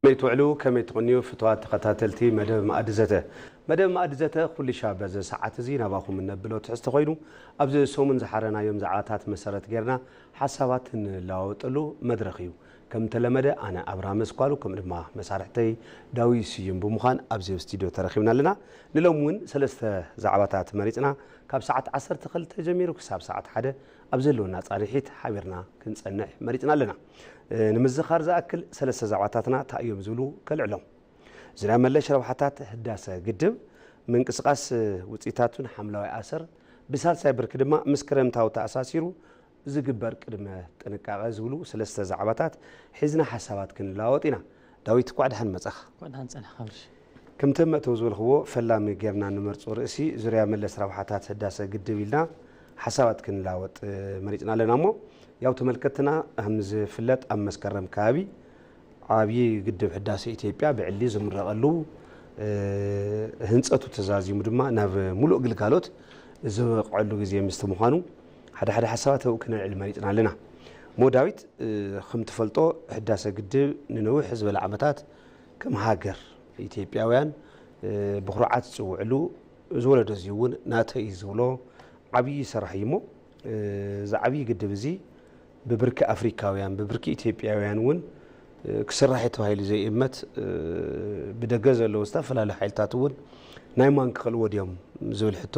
ከመይ ትውዕሉ፣ ከመይ ትቕንዩ፣ ፍቱዋት ተኸታተልቲ መደብ መኣዲ ዘተ። መደብ መኣዲ ዘተ ኩሉ ሻዕ በዚ ሰዓት እዚ ናባኹም እነብሎ ትሕዝቶ ኮይኑ፣ ኣብዚ ሰሙን ዝሓረናዮም ዛዕባታት መሰረት ጌርና ሓሳባት እንለዋወጠሉ መድረኽ እዩ። ከም ተለመደ ኣነ ኣብርሃም መስኳሉ፣ ከምኡ ድማ መሳርሕተይ ዳዊት ስዩም ብምዃን ኣብዚ ኣብ ስቱድዮ ተረኺብና ኣለና። ንሎም እውን ሰለስተ ዛዕባታት መሪጽና፣ ካብ ሰዓት ዓሰርተ ክልተ ጀሚሩ ክሳብ ሰዓት ሓደ ኣብ ዘለወና ጻንሒት ሓቢርና ክንጸንሕ መሪጽና ኣለና። ንምዝኻር ዝኣክል ሰለስተ ዛዕባታትና እንታይ እዮም ዝብሉ ከልዕሎም። ዙርያ መለሽ ረብሓታት ህዳሰ ግድብ፣ ምንቅስቃስ ውፅኢታቱን ሓምለዋይ ኣሰር፣ ብሳልሳይ ብርኪ ድማ ምስ ክረምታዊ ተኣሳሲሩ ዝግበር ቅድመ ጥንቃቐ ዝብሉ ሰለስተ ዛዕባታት ሒዝና ሓሳባት ክንለዋወጥ ኢና። ዳዊት፣ እንኳዕ ደሓን መጻኻ። እንኳዕ ደሓን ጸናሕካ ብርሽ። ከምቲ መእተዊ ዝበልኽዎ፣ ፈላሚ ጌርና ንመርጾ ርእሲ ዙርያ መለስ ረብሓታት ህዳሰ ግድብ ኢልና ሓሳባት ክንለዋወጥ መሪጽና ኣለና። እሞ ያው ተመልከትና፣ ከም ዝፍለጥ ኣብ መስከረም ከባቢ ዓብዪ ግድብ ህዳሰ ኢትዮጵያ ብዕሊ ዝምረቐሉ፣ ህንፀቱ ተዛዚሙ ድማ ናብ ሙሉእ ግልጋሎት ዝበቕዐሉ ግዜ ምስቲ ምዃኑ፣ ሓደ ሓደ ሓሳባት ኣብኡ ክነልዕል መሪፅና ኣለና። እሞ ዳዊት፣ ከም ትፈልጦ፣ ህዳሰ ግድብ ንነዊሕ ዝበለ ዓመታት ከም ሃገር ኢትዮጵያውያን ብኹርዓት ዝፅውዕሉ፣ እዚ ወለዶ እዚ እውን ናተይ እዩ ዝብሎ ዓብዪ ስራሕ እዩ። እሞ እዚ ዓብዪ ግድብ እዚ ብብርኪ ኣፍሪካውያን፣ ብብርኪ ኢትዮጵያውያን እውን ክስራሕ እዩ ተባሂሉ ዘይእመት፣ ብደገ ዘለዉ ዝተፈላለዩ ሓይልታት እውን ናይ ማን ክኸልዎ ድዮም ዝብል ሕቶ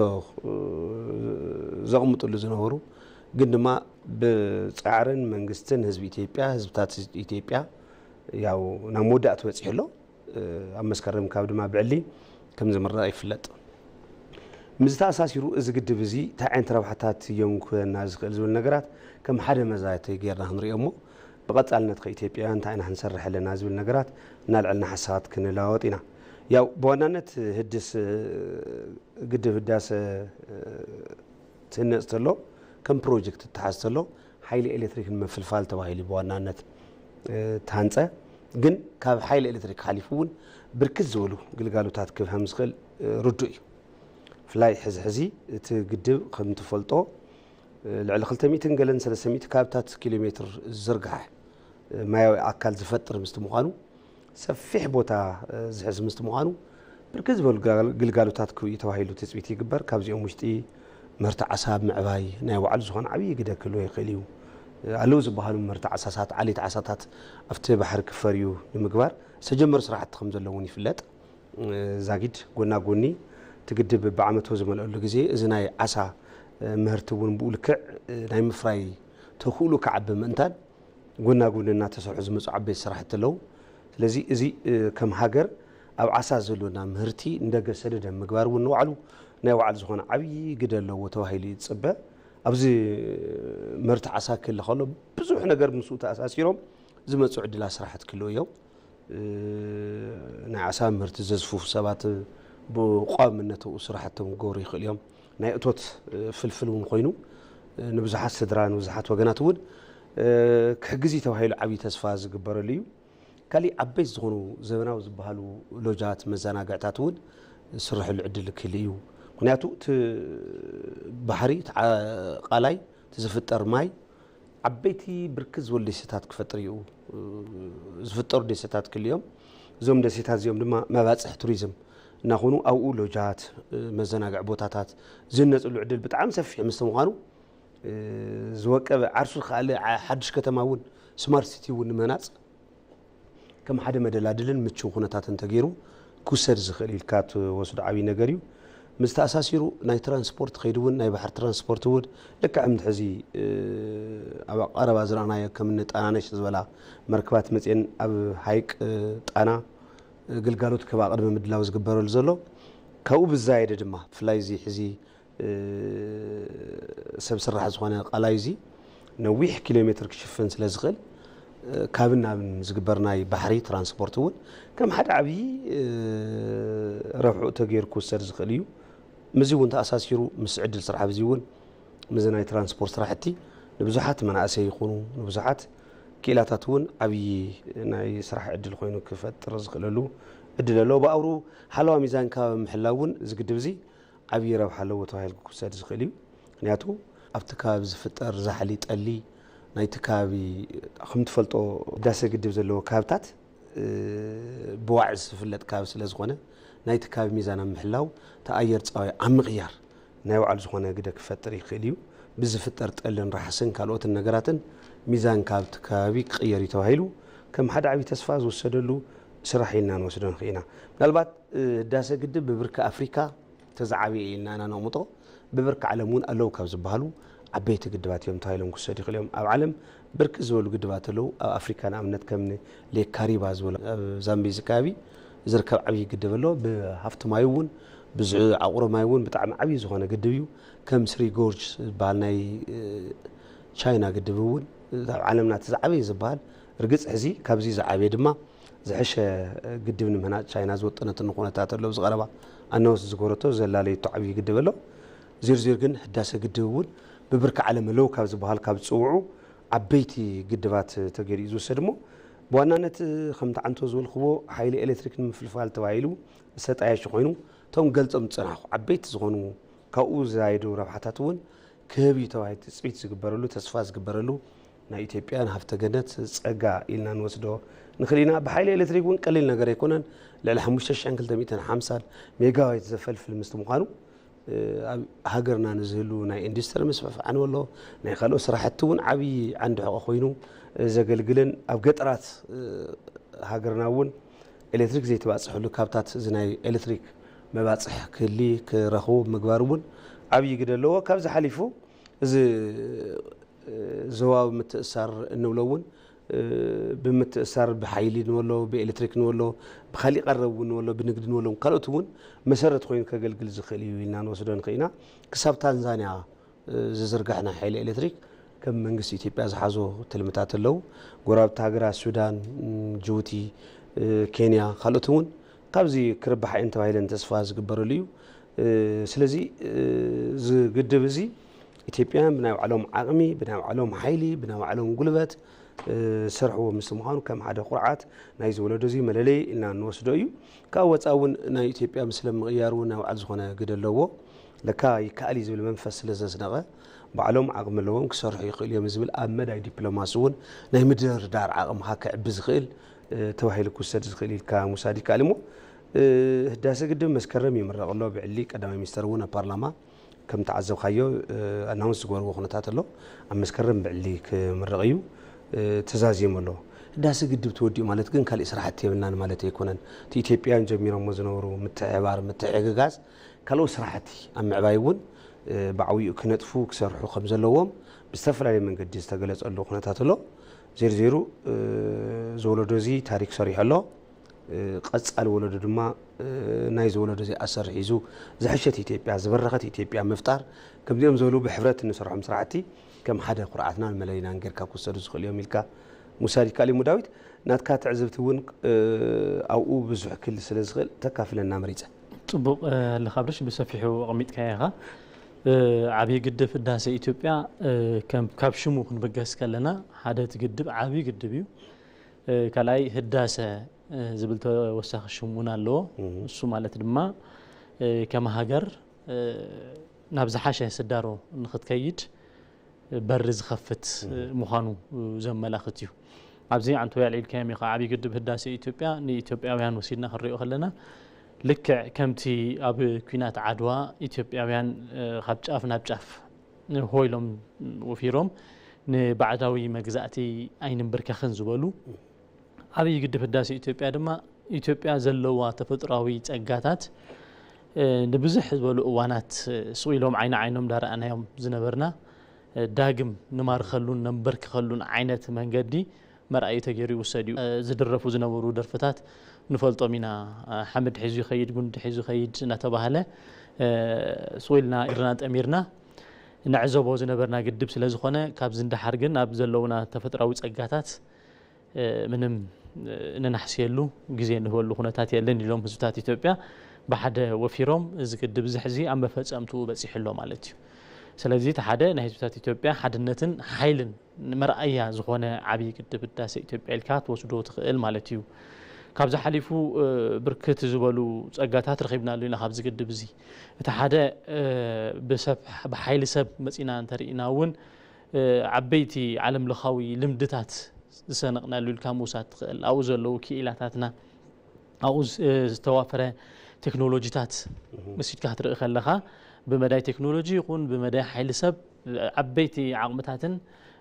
ዘቕምጥሉ ዝነበሩ፣ ግን ድማ ብጻዕርን መንግስትን ህዝቢ ኢትዮጵያ፣ ህዝብታት ኢትዮጵያ፣ ያው ናብ መወዳእቲ በጺሑ ኣሎ። ኣብ መስከረም ካብ ድማ ብዕሊ ከም ዝምረቕ ይፍለጥ። ምስ ተኣሳሲሩ፣ እዚ ግድብ እዚ እንታይ ዓይነት ረብሓታት እዮም ክህበና ዝኽእል ዝብል ነገራት ከም ሓደ መዛየቲ ጌርና ክንሪኦ እሞ፣ ብቐጻልነት ከ ኢትዮጵያውያን እንታይ ኢና ክንሰርሕ ኣለና ዝብል ነገራት እናልዐልና ሓሳባት ክንለዋወጥ ኢና። ያው ብዋናነት ህድስ ግድብ ህዳሰ ትህነጽ ተሎ፣ ከም ፕሮጀክት ትተሓዝ ተሎ፣ ሓይሊ ኤሌክትሪክ ንምፍልፋል ተባሂሉ ብዋናነት፣ እ፣ ተሃንጸ። ግን ካብ ሓይሊ ኤሌክትሪክ ሓሊፉ እውን ብርክት ዝበሉ ግልጋሎታት ክህብ ከም ዝኽእል፣ እ፣ ርዱእ እዩ። ብፍላይ ሕዚ ሕዚ እቲ ግድብ ከም ትፈልጦ፣ እ፣ ልዕሊ ክልተ ሚእትን ገለን ሰለስተ ሚእቲ ካብታት ኪሎ ሜትር ዝዝርጋሐ፣ እ፣ ማያዊ ኣካል ዝፈጥር ምስቲ ምዃኑ፣ ሰፊሕ ቦታ፣ እ፣ ዝሕዝ ምስቲ ምዃኑ፣ ብርክት ዝበሉ ግልጋል-፣ ግልጋሎታት ክህብ እዩ ተባሂሉ ትጽቢት ይግበር። ካብዚኦም ውሽጢ ምህርቲ ዓሳ ኣብ ምዕባይ ናይ ባዕሉ ዝኾነ ዓብዪ ግደ ክህልዎ ይኽእል እዩ። እ፣ ኣለዉ ዝበሃሉ ምህርቲ ዓሳታት፣ ዓሌት ዓሳታት ኣብቲ ባሕሪ ክፈርዩ ንምግባር ዝተጀመሩ ስራሕቲ ከም ዘለዉ እውን ይፍለጥ። እ፣ ዛጊድ ጎና ጎኒ እቲ ግድብ ብዓመት ዝመልአሉ ግዜ፣ እዚ ናይ ዓሳ፣ እ፣ ምህርቲ እውን ብኡ ልክዕ፣ እ፣ ናይ ምፍራይ ተኽእሎ ክዓቢ ምእንታን፣ ጎና ጎኒ እናተሰርሑ ዝመፁ ዓበይቲ ስራሕቲ ኣለዉ። ስለዚ እዚ፣ እ፣ ከም ሃገር ኣብ ዓሳ ዘሎና ምህርቲ ንደገ ሰደደ ምግባር እውን ንባዕሉ ናይ ባዕሉ ዝኾነ ዓብዪ ግደ ኣለዎ ተባሂሉ እዩ ዝፅበ። ኣብዚ ምህርቲ ዓሳ ክህሉ ከሎ ብዙሕ ነገር ምስኡ ተኣሳሲሮም ዝመፁ ዕድላት ስራሕቲ ክህልዉ እዮም። እ፣ ናይ ዓሳ ምህርቲ ዘስፍሑ ሰባት ብቋምነት ኣብኡ ስራሕቶም ክገብሩ ይኽእሉ እዮም። ናይ እቶት፣ እ፣ ፍልፍል እውን ኮይኑ፣ እ፣ ንብዙሓት ስድራ፣ ንብዙሓት ወገናት እውን፣ እ፣ ክሕግዝ እዩ ተባሂሉ ዓብዪ ተስፋ ዝግበረሉ እዩ። ካሊእ ዓበይቲ ዝኾኑ ዘበናዊ ዝበሃሉ ሎጃት፣ መዘናግዕታት እውን ዝስርሕሉ ዕድል ክህሉ እዩ። ምኽንያቱ እቲ ባሕሪ፣ እቲ ዓ-፣ ቃላይ፣ እቲ ዝፍጠር ማይ ዓበይቲ ብርክት ዝበሉ ደሴታት ክፈጥር እዩ። ዝፍጠሩ ደሴታት ክህልዮም፣ እዞም ደሴታት እዚኦም ድማ መባፅሕ ቱሪዝም እናኾኑ ኣብኡ ሎጃት፣ መዘናግዒ ቦታታት ዝህነፅሉ ዕድል ብጣዕሚ ሰፊሕ ምስ ምዃኑ፣ ዝወቀበ ዓርሱ ዝኸኣለ ዓ-፣ ሓድሽ ከተማ እውን ስማርት ሲቲ እውን ንምህናፅ ከም ሓደ መደላድልን ምቹው ኩነታትን ተገይሩ ክውሰድ ዝኽእል ኢልካ ትወስዶ ዓብዪ ነገር እዩ። ምስ ተኣሳሲሩ ናይ ትራንስፖርት ከይዲ እውን፣ ናይ ባሕሪ ትራንስፖርት እውን ልክዕ ከምቲ ሕዚ፣ እ፣ ኣብ ቀረባ ዝረኣናዮ ከም እኒ ጣናነሽ ዝበላ መርከባት መፅየን ኣብ ሃይቅ፣ እ፣ ጣና፣ እ፣ ግልጋሎት ክህባ ቅድመ ምድላው ዝግበረሉ ዘሎ። ካብኡ ብዝዛየደ ድማ ብፍላይ እዚ ሕዚ እ፣ ሰብ ስራሕ ዝኾነ ቃላይ እዚ ነዊሕ ኪሎ ሜትር ክሽፍን ስለ ዝኽእል፣ እ፣ ካብን ናብን ዝግበር ናይ ባሕሪ ትራንስፖርት እውን ከም ሓደ ዓብዪ፣ እ፣ ረብሕኡ ተገይሩ ክውሰድ ዝኽእል እዩ። ምስዚ እውን ተኣሳሲሩ ምስ ዕድል ስራሕ ኣብዚ እውን ምስዚ ናይ ትራንስፖርት ስራሕቲ ንብዙሓት መናእሰይ ይኹኑ ንብዙሓት ክኢላታት እውን ዓብዪ ናይ ስራሕ ዕድል ኮይኑ ክፈጥር ዝኽእለሉ ዕድል ኣሎ። ብኣውሩ ሓለዋ ሚዛን ከባቢ ምሕላው እውን እዚ ግድብ እዚ ዓብዪ ረብሓ ኣለዎ ተባሂሉ ክውሰድ ዝኽእል እዩ። ምኽንያቱ ኣብቲ ከባቢ ዝፍጠር ዛሕሊ፣ ጠሊ ናይቲ ከባቢ፣ ከም ትፈልጦ፣ ህዳሰ ግድብ ዘለዎ ከባብታት ብዋዕዝ ዝፍለጥ ከባቢ ስለ ዝኾነ ናይቲ ከባቢ ሚዛን ኣብ ምሕላው እቲ ኣየር ጸባይ ኣብ ምቕያር ናይ ባዕሉ ዝኾነ ግደ ክፈጥር ይኽእል እዩ። ብዝፍጠር ጠልን ራሕስን ካልኦትን ነገራትን ሚዛን ካብቲ ከባቢ ክቕየር እዩ ተባሂሉ ከም ሓደ ዓብዪ ተስፋ ዝውሰደሉ ስራሕ ኢልና ንወስዶ ንኽእል ኢና። ምናልባት ህዳሰ ግድብ ብብርኪ ኣፍሪካ ተዝዓበየ ኢልና ኢና ነቕምጦ። ብብርኪ ዓለም እውን ኣለዉ ካብ ዝበሃሉ ዓበይቲ ግድባት እዮም ተባሂሎም ክውሰዱ ይኽእሉ እዮም። ኣብ ዓለም ብርክት ዝበሉ ግድባት ኣለዉ። ኣብ ኣፍሪካ ንኣብነት ከም ሌክ ካሪባ ዝበሉ ኣብ ዛምቤዚ ከባቢ ዝርከብ ዓብዪ ግድብ ኣሎ። ብሃፍቲ ማይ እውን ብዝዑ ዓቑሮ ማይ እውን ብጣዕሚ ዓብዪ ዝኾነ ግድብ እዩ። ከም ስሪ ጎርጅ ዝበሃል ናይ ቻይና ግድብ እውን ኣብ ዓለምና እቲ ዝዓበየ ዝበሃል ርግፅ ሕዚ ካብዚ ዝዓበየ ድማ ዝሐሸ ግድብ ንምህናፅ ቻይና ዝወጠነትሉ ኩነታት ኣሎ። ኣብዚ ቀረባ ኣናውንስ ዝገበረቶ ዘላለየቶ ዓብዪ ግድብ ኣሎ። ዚርዚር ግን ህዳሰ ግድብ እውን ብብርኪ ዓለም ኣለዉ ካብ ዝበሃል ካብ ዝፅውዑ ዓበይቲ ግድባት ተገይሩ እዩ ዝውሰድ እሞ ብዋናነት ከምቲ ዓንቶ ዝበልክዎ ሓይሊ ኤሌክትሪክ ንምፍልፋል ተባሂሉ ዝተጣየሸ ኮይኑ እቶም ገልፆም ዝፀናሑ ዓበይቲ ዝኾኑ ካብኡ ዝዛየዱ ረብሓታት እውን ክህብ እዩ ተባሂሉ ትፅቢት ዝግበረሉ ተስፋ ዝግበረሉ ናይ ኢትዮጵያ ንሃፍተ ገነት ጸጋ ኢልና ንወስዶ ንኽእል ኢና። ብሓይሊ ኤሌክትሪክ እውን ቀሊል ነገር ኣይኮነን። ልዕሊ ሓሙሽተ ሽሕን ክልተ ሚእትን ሓምሳን ሜጋዋይት ዘፈልፍል ምስቲ ምዃኑ ኣብ ሃገርና ንዝህሉ ናይ ኢንዱስትሪ ምስፍሕፋሕ ንበሎ ናይ ካልኦት ስራሕቲ እውን ዓብዪ ዓንዲ ሕቖ ኮይኑ ዘገልግልን ኣብ ገጠራት ሃገርና እውን ኤሌክትሪክ ዘይተባፅሐሉ ካብታት እዚ ናይ ኤሌክትሪክ መባፅሒ ክህሊ ክረኽቡ ምግባር እውን ዓብዪ ግደ ኣለዎ። ካብዚ ሓሊፉ እዚ ዞባዊ ምትእሳር እንብሎ እውን ብምትእሳር ብሓይሊ ንበሎ ብኤሌክትሪክ ንበሎ ብካሊእ ቀረብ እውን ንበሎ ብንግዲ ንበሎ ካልኦት እውን መሰረት ኮይኑ ከገልግል ዝኽእል እዩ ኢልና ንወስዶ ንኽእል ኢና። ክሳብ ታንዛንያ ዝዝርጋሕ ናይ ሓይሊ ኤሌክትሪክ ከም መንግስቲ ኢትዮጵያ ዝሓዞ ትልምታት ኣለዉ። ጎረባብቲ ሃገራት ሱዳን፣ ጅቡቲ፣ ኬንያ ካልኦት እውን ካብዚ ክርባሕ እየን ተባሂለን ተስፋ ዝግበረሉ እዩ። ስለዚ እዚ ግድብ እዚ ኢትዮጵያውያን ብናይ ባዕሎም ዓቕሚ ብናይ ባዕሎም ሓይሊ ብናይ ባዕሎም ጉልበት ዝሰርሕዎ ምስ ምዃኑ ከም ሓደ ኩርዓት ናይዚ ወለዶ እዚ መለለይ ኢልና እንወስዶ እዩ። ካብ ወፃኢ እውን ናይ ኢትዮጵያ ምስለ ምቕያር እውን ናይ ባዕሉ ዝኾነ ግደ ኣለዎ። ለካ ይከኣል እዩ ዝብል መንፈስ ስለ ዘስነቐ ባዕሎም ዓቕሚ ኣለዎም ክሰርሑ ይኽእሉ እዮም ዝብል ኣብ መዳይ ዲፕሎማሲ እውን ናይ ምድርዳር ዓቕምኻ ክዕቢ ዝኽእል ተባሂሉ ክውሰድ ዝኽእል ኢልካ ምውሳድ ይከኣል እሞ ህዳሰ ግድብ መስከረም ይምረቕ ኣሎ ብዕሊ ቀዳማይ ሚኒስተር እውን ኣብ ፓርላማ ከም ተዓዘብካዮ ኣናውንስ ዝገበርዎ ኩነታት ኣሎ። ኣብ መስከረም ብዕሊ ክምረቕ እዩ ተዛዚሙ ኣሎ። ህዳሰ ግድብ ተወዲኡ ማለት ግን ካሊእ ስራሕቲ የብልናን ማለት ኣይኮነን። እቲ ኢትዮጵያውያን ጀሚሮሞ ዝነበሩ ምትሕባር ምትሕግጋዝ ካልኦት ስራሕቲ ኣብ ምዕባይ እውን ብዓብይኡ ክነጥፉ ክሰርሑ ከም ዘለዎም ብዝተፈላለየ መንገዲ ዝተገለፀሉ ኩነታት ኣሎ። ዜሩ ዜሩ ዝወለዶ እዚ ታሪክ ሰሪሑ ኣሎ። ቀፃሊ ወለዶ ድማ ናይዚ ወለዶ እዚ ኣሰር ሒዙ ዝሐሸት ኢትዮጵያ ዝበረኸት ኢትዮጵያ ምፍጣር ከምዚኦም ዝበሉ ብሕብረት እንሰርሖም ስራሕቲ ከም ሓደ ኩርዓትናን መለለይናን ጌርካ ክውሰዱ ዝኽእሉ እዮም ኢልካ ምውሳድ ይከኣል እዩ። ዳዊት ናትካ ትዕዝብቲ እውን ኣብኡ ብዙሕ ክል ስለ ዝኽእል ተካፍለና መሪፀ። ፅቡቕ ልኻብርሽ ብሰፊሑ ኣቐሚጥካዮ ኢኻ። ዓብዪ ግድብ ህዳሴ ኢትዮጵያ ካብ ሽሙ ክንብገስ ከለና ሓደ እቲ ግድብ ዓብዪ ግድብ እዩ። ካልኣይ ህዳሰ ዝብል ተወሳኺ ሽም እውን ኣለዎ። እሱ ማለት ድማ ከም ሃገር ናብ ዝሓሸ ስዳሮ ንክትከይድ በሪ ዝኸፍት ምዃኑ ዘመላኽት እዩ። ኣብዚ ኣንቶያ ኣልዒልካዮም ኢኻ። ዓብዪ ግድብ ህዳሴ ኢትዮጵያ ንኢትዮጵያውያን ወሲድና ክንሪኦ ከለና ልክዕ ከምቲ ኣብ ኲናት ዓድዋ ኢትዮጵያውያን ካብ ጫፍ ናብ ጫፍ ሆ ኢሎም ወፊሮም ንባዕዳዊ መግዛእቲ ኣይንንብርከኽን ዝበሉ ዓብዪ ግድብ ህዳሴ ኢትዮጵያ ድማ ኢትዮጵያ ዘለዋ ተፈጥሯዊ ፀጋታት ንብዝሕ ዝበሉ እዋናት ስቕ ኢሎም ዓይኒ ዓይኖም እንዳረኣናዮም ዝነበርና ዳግም ንማርኸሉን ነንበርክኸሉን ዓይነት መንገዲ መርኣዩ ተገይሩ ይውሰድ እዩ። ዝድረፉ ዝነበሩ ደርፍታት ንፈልጦም ኢና። ሓመድ ሒዙ ይኸይድ፣ ጉንዲ ሒዙ ይኸይድ እናተባህለ ስቕ ኢልና ኢድና ጠሚርና ንዕዘቦ ዝነበርና ግድብ ስለ ዝኾነ ካብዚ ንደሓር ግን ኣብ ዘለውና ተፈጥራዊ ጸጋታት ምንም እንናሕስየሉ ግዜ እንህበሉ ኩነታት የለን ኢሎም ህዝብታት ኢትዮጵያ ብሓደ ወፊሮም እዚ ግድብ እዚ ሕዚ ኣብ መፈጸምትኡ በጺሑ ኣሎ ማለት እዩ። ስለዚ እቲ ሓደ ናይ ህዝብታት ኢትዮጵያ ሓድነትን ሓይልን መርኣያ ዝኾነ ዓብዪ ግድብ ህዳሴ ኢትዮጵያ ኢልካ ትወስዶ ትኽእል ማለት እዩ። ካብዚ ሓሊፉ ብርክት ዝበሉ ጸጋታት ረኺብናሉ ኢና ካብዚ ግድብ እዚ። እቲ ሓደ ብሰብ ብሓይሊ ሰብ መጺና እንተርኢና እውን ዓበይቲ ዓለም ለኻዊ ልምድታት ዝሰነቕናሉ ኢልካ ምውሳድ ትኽእል። ኣብኡ ዘለዉ ክኢላታትና፣ ኣብኡ ዝተዋፈረ ቴክኖሎጂታት መሲድካ ክትርኢ ከለኻ፣ ብመዳይ ቴክኖሎጂ ይኹን ብመዳይ ሓይሊ ሰብ፣ ዓበይቲ ዓቕምታትን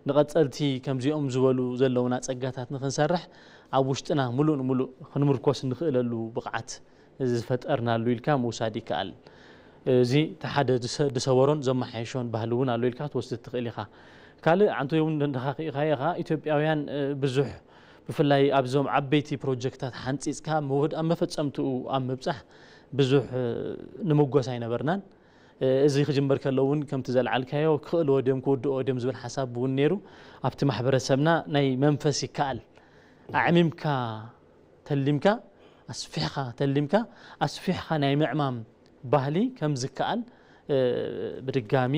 ንቐጸልቲ ከምዚኦም ዝበሉ ዘለውና ጸጋታት ንኽንሰርሕ ኣብ ውሽጥና ምሉእ ንምሉእ ክንምርኮስ እንኽእለሉ ብቕዓት ዝፈጠርናሉ ኢልካ ምውሳድ ይከኣል። እዚ እቲ ሓደ ዝሰ- ዝሰበሮን ዘመሓየሾን ባህሊ እውን ኣሎ ኢልካ ክትወስድ ትኽእል ኢኻ። ካልእ ዓንቶ እውን እንዳኻኺእካዮ ኢኻ። ኢትዮጵያውያን ብዙሕ፣ ብፍላይ ኣብዞም ዓበይቲ ፕሮጀክታት ሓንፂፅካ መወድ ኣብ መፈፀምትኡ ኣብ ምብፃሕ ብዙሕ ንምጎስ ኣይነበርናን። እዚ ክጅመር ከሎ እውን ከምቲ ዘልዓልካዮ ክኽእልዎ ድዮም ክውድኦ ድዮም ዝብል ሓሳብ እውን ነይሩ። ኣብቲ ማሕበረሰብና ናይ መንፈስ ይከኣል ኣዕሚምካ ተሊምካ ኣስፊሕካ ተሊምካ ኣስፊሕካ ናይ ምዕማም ባህሊ ከም ዝከኣል ብድጋሚ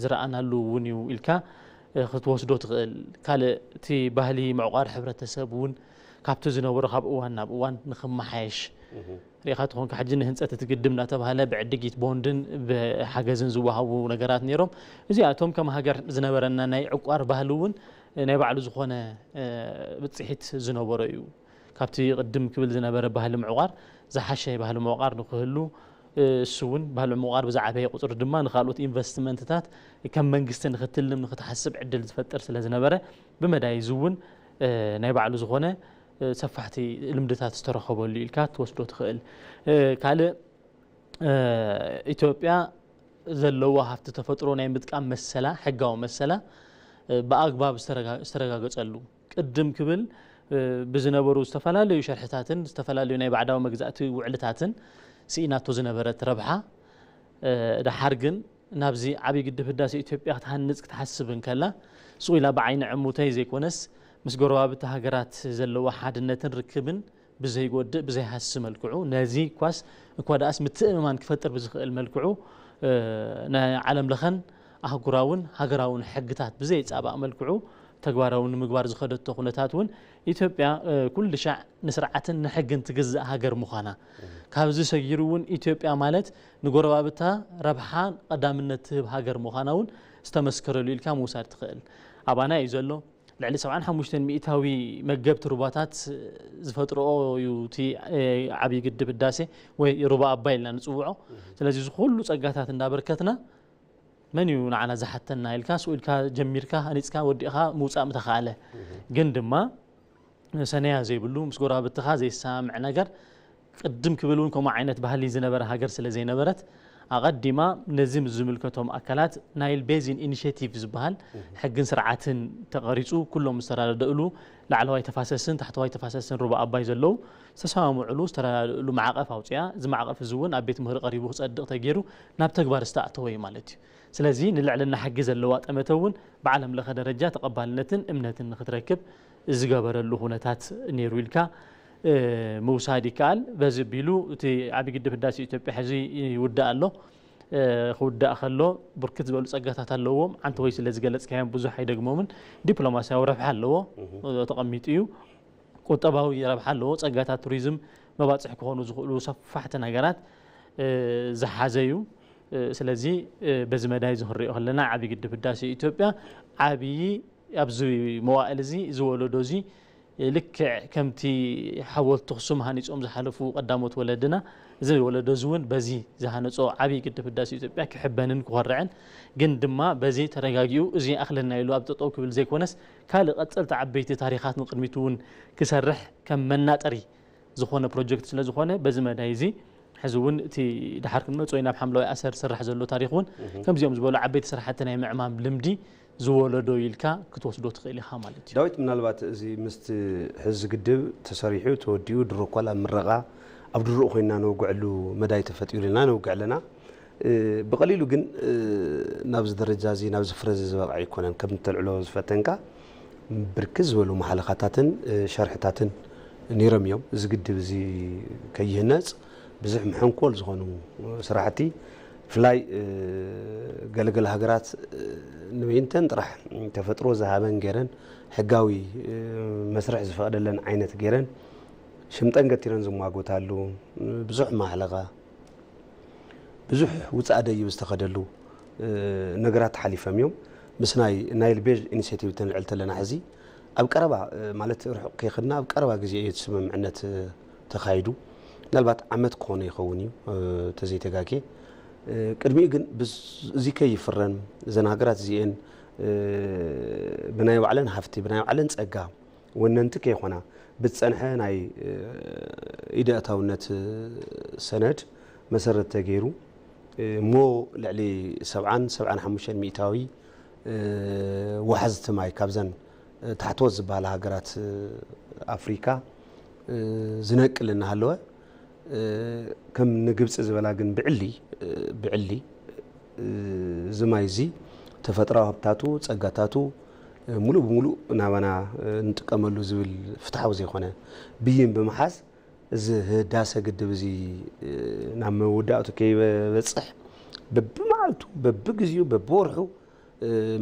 ዝረኣናሉ እውን እዩ ኢልካ ክትወስዶ ትኽእል። ካልእ እቲ ባህሊ ምዕቋር ሕብረተሰብ እውን ካብቲ ዝነበሮ ካብ እዋን ናብ እዋን ንክመሓየሽ ሪኢኻ ትኾንካ። ሕጂ ንህንፀት እቲ ግድብ እናተባሃለ ብዕድጊት ቦንድን ብሓገዝን ዝወሃቡ ነገራት ነይሮም። እዚኣቶም ከም ሃገር ዝነበረና ናይ ዕቋር ባህሊ እውን ናይ ባዕሉ ዝኾነ ብፅሒት ዝነበሮ እዩ። ካብቲ ቅድም ክብል ዝነበረ ባህሊ ምዕቋር ዝሓሸ ባህሊ ምዕቋር ንክህሉ፣ እሱ እውን ባህሊ ምዕቋር ብዝዓበየ ቁፅሪ ድማ ንካልኦት ኢንቨስትመንትታት ከም መንግስቲ ንክትልም ንክትሓስብ ዕድል ዝፈጥር ስለ ዝነበረ፣ ብመዳይ እዚ እውን ናይ ባዕሉ ዝኾነ ሰፋሕቲ ልምድታት ዝተረኸበሉ ኢልካ ትወስዶ ትኽእል። ካልእ ኢትዮጵያ ዘለዋ ሃፍቲ ተፈጥሮ ናይ ምጥቃም መሰላ፣ ሕጋዊ መሰላ ብኣግባብ ዝተረጋገፀሉ ቅድም ክብል ብዝነበሩ ዝተፈላለዩ ሸርሕታትን ዝተፈላለዩ ናይ ባዕዳዊ መግዛእቲ ውዕልታትን ስኢናቶ ዝነበረት ረብሓ፣ ደሓር ግን ናብዚ ዓብዪ ግድብ ህዳሴ ኢትዮጵያ ክትሃንፅ ክትሓስብ እንከላ፣ ስቕ ኢላ ብዓይኒ ዕሙተይ ዘይኮነስ ምስ ጎረባብቲ ሃገራት ዘለዋ ሓድነትን ርክብን ብዘይጎድእ ብዘይሃሲ መልክዑ፣ ነዚ ኳስ እኳ ደኣስ ምትእምማን ክፈጥር ብዝኽእል መልክዑ ናይ ዓለም ለኸን ኣህጉራውን ሃገራውን ሕግታት ብዘይጻባእ መልክዑ ተግባራዊ ንምግባር ዝኸደቶ ኩነታት እውን፣ ኢትዮጵያ ኩሉ ሻዕ ንስርዓትን ንሕግን ትግዛእ ሃገር ምዃና፣ ካብዚ ሰጊሩ እውን ኢትዮጵያ ማለት ንጎረባብታ ረብሓ ቀዳምነት ትህብ ሃገር ምዃና እውን ዝተመስከረሉ ኢልካ ምውሳድ ትኽእል። ኣባና እዩ ዘሎ። ልዕሊ ሰብዓን ሓሙሽተን ሚእታዊ መገብቲ ሩባታት ዝፈጥርኦ እዩ እቲ ዓብዪ ግድብ ህዳሴ ወይ ሩባ ኣባይ ኢልና ንፅውዖ። ስለዚ እዚ ኩሉ ፀጋታት እንዳበርከትና መን እዩ ንዓና ዝሓተና ኢልካ ስኡ ኢልካ ጀሚርካ ሃኒፅካ ወዲእኻ ምውፃእ ምተኻእለ። ግን ድማ ሰነያ ዘይብሉ ምስ ጎረባብትኻ ዘይሰማምዕ ነገር ቅድም ክብል እውን ከምኡ ዓይነት ባህሊ ዝነበረ ሃገር ስለ ዘይነበረት ኣቐዲማ ነዚ ምስ ዝምልከቶም ኣካላት ናይል ቤዚን ኢኒሽቲቭ ዝበሃል ሕግን ስርዓትን ተቐሪፁ ኩሎም ዝተረዳድእሉ ላዕለዋይ ተፋሰስን ታሕተዋይ ተፋሰስን ሩባ ኣባይ ዘለዉ ዝተሰማምዕሉ ዝተረዳድእሉ ማዕቐፍ ኣውፅኣ። እዚ ማዕቐፍ እዚ እውን ኣብ ቤት ምኽሪ ቀሪቡ ክፀድቕ ተገይሩ ናብ ተግባር ዝተኣተወ እዩ ማለት እዩ። ስለዚ ንልዕልና ሕጊ ዘለዋ ጠመተ እውን ብዓለም ለኸ ደረጃ ተቐባልነትን እምነትን ንክትረክብ ዝገበረሉ ኩነታት ነይሩ ኢልካ ምውሳድ ይከኣል። በዚ ቢሉ እቲ ዓብዪ ግድብ ህዳሴ ኢትዮጵያ ሕዚ ይውዳእ ኣሎ። ክውዳእ ከሎ ብርክት ዝበሉ ፀጋታት ኣለዎም። ዓንተ ወይ ስለ ዝገለፅካዮም ብዙሕ ኣይደግሞምን። ዲፕሎማሲያዊ ረብሓ ኣለዎ፣ ተቐሚጡ እዩ። ቁጠባዊ ረብሓ ኣለዎ። ፀጋታት ቱሪዝም መባፅሒ ክኾኑ ዝኽእሉ ሰፋሕቲ ነገራት ዝሓዘ እዩ። ስለዚ በዚ መዳይ እዚ ክንሪኦ ከለና ዓብዪ ግድብ ህዳሴ ኢትዮጵያ ዓብዪ ኣብዚ መዋእል እዚ እዚ ወለዶ እዚ ልክዕ ከምቲ ሓወልቲ ኣኽሱም ሃኒጾም ዝሓለፉ ቀዳሞት ወለድና፣ እዚ ወለዶ እዚ እውን በዚ ዝሃነጾ ዓብዪ ግድብ ህዳሴ ኢትዮጵያ ክሕበንን ክኾርዕን፣ ግን ድማ በዚ ተረጋጊኡ እዚ ይኣኽለና ኢሉ ኣብ ጠጠው ክብል ዘይኮነስ፣ ካልእ ቀጸልቲ ዓበይቲ ታሪኻት ንቕድሚት እውን ክሰርሕ ከም መናጠሪ ዝኾነ ፕሮጀክት ስለ ዝኾነ፣ በዚ መዳይ እዚ ሕዚ እውን እቲ ደሓር ክንመጾ ኢና፣ ኣብ ሓምለዋይ ኣሰር ዝስራሕ ዘሎ ታሪኽ እውን ከምዚኦም ዝበሉ ዓበይቲ ስራሕቲ ናይ ምዕማም ልምዲ ዝወለዶ ኢልካ ክትወስዶ ትኽእል ኢኻ ማለት እዩ። ዳዊት፣ ምናልባት እዚ ምስቲ ሕዚ ግድብ ተሰሪሑ ተወዲኡ ድሮ እኳ ኣብ ምረቓ ኣብ ድሩእ ኮይና ነውግዐሉ መዳይ ተፈጢሩ ኢልና ነውግዕ ኣለና። እ፣ ብቐሊሉ ግን፣ እ፣ ናብዚ ደረጃ እዚ ናብዚ ፍረ እዚ ዝበቕዐ ኣይኮነን። ከም ተልዕሎ ዝፈተንካ ብርክት ዝበሉ መሓለኻታትን፣ እ፣ ሸርሕታትን ነይሮም እዮም። እዚ ግድብ እዚ ከይህነፅ ብዙሕ መሐንኮል ዝኾኑ ስራሕቲ ብፍላይ፣ እ፣ ገለገለ ሃገራት፣ እ፣ ንበይንተን ጥራሕ ተፈጥሮ ዝሃበን ገይረን ሕጋዊ፣ እ፣ መስርሕ ዝፈቕደለን ዓይነት ገይረን ሽምጠን ገቲረን ዝሟጎታሉ፣ እ፣ ብዙሕ ማሕለኻ፣ ብዙሕ ውፃእ ደይብ ዝተኸደሉ፣ እ፣ ነገራት ሓሊፈም እዮም። ምስ ናይ ናይል ቤዥ ኢኒሽቲቭ ተንዕል ተለና ሕዚ ኣብ ቀረባ ማለት ርሑቕ ከይኸድና ኣብ ቀረባ ግዜ እዩ እቲ ስምምዕነት ተኻይዱ። ምናልባት ዓመት ክኾኖ ይኸውን እዩ ተዘይተጋጌ። ቅድሚኡ ግን እዚ ከይፍረም እዘን ሃገራት እዚኤን ብናይ ባዕለን ሃፍቲ ብናይ ባዕለን ጸጋ ወነንቲ ከይኾና ብዝጸንሐ ናይ ኢደ እታውነት ሰነድ መሰረት ተገይሩ እሞ ልዕሊ ሰብዓን ሰብዓን ሓሙሽተን ሚእታዊ ዋሕዝቲ ማይ ካብዘን ታሕተዎት ዝበሃላ ሃገራት ኣፍሪካ ዝነቅል እናሃለወ ከም ንግብፂ ዝበላ ግን ብዕሊ ብዕሊ እዚ ማይ እዚ ተፈጥራዊ ሃብታቱ ጸጋታቱ ሙሉእ ብሙሉእ ናባና ንጥቀመሉ ዝብል ፍትሓዊ ዘይኮነ ብይን ብምሓዝ እዚ ህዳሰ ግድብ እዚ ናብ መወዳእቱ ከይበፅሕ በብመዓልቱ በብግዚኡ በብወርሑ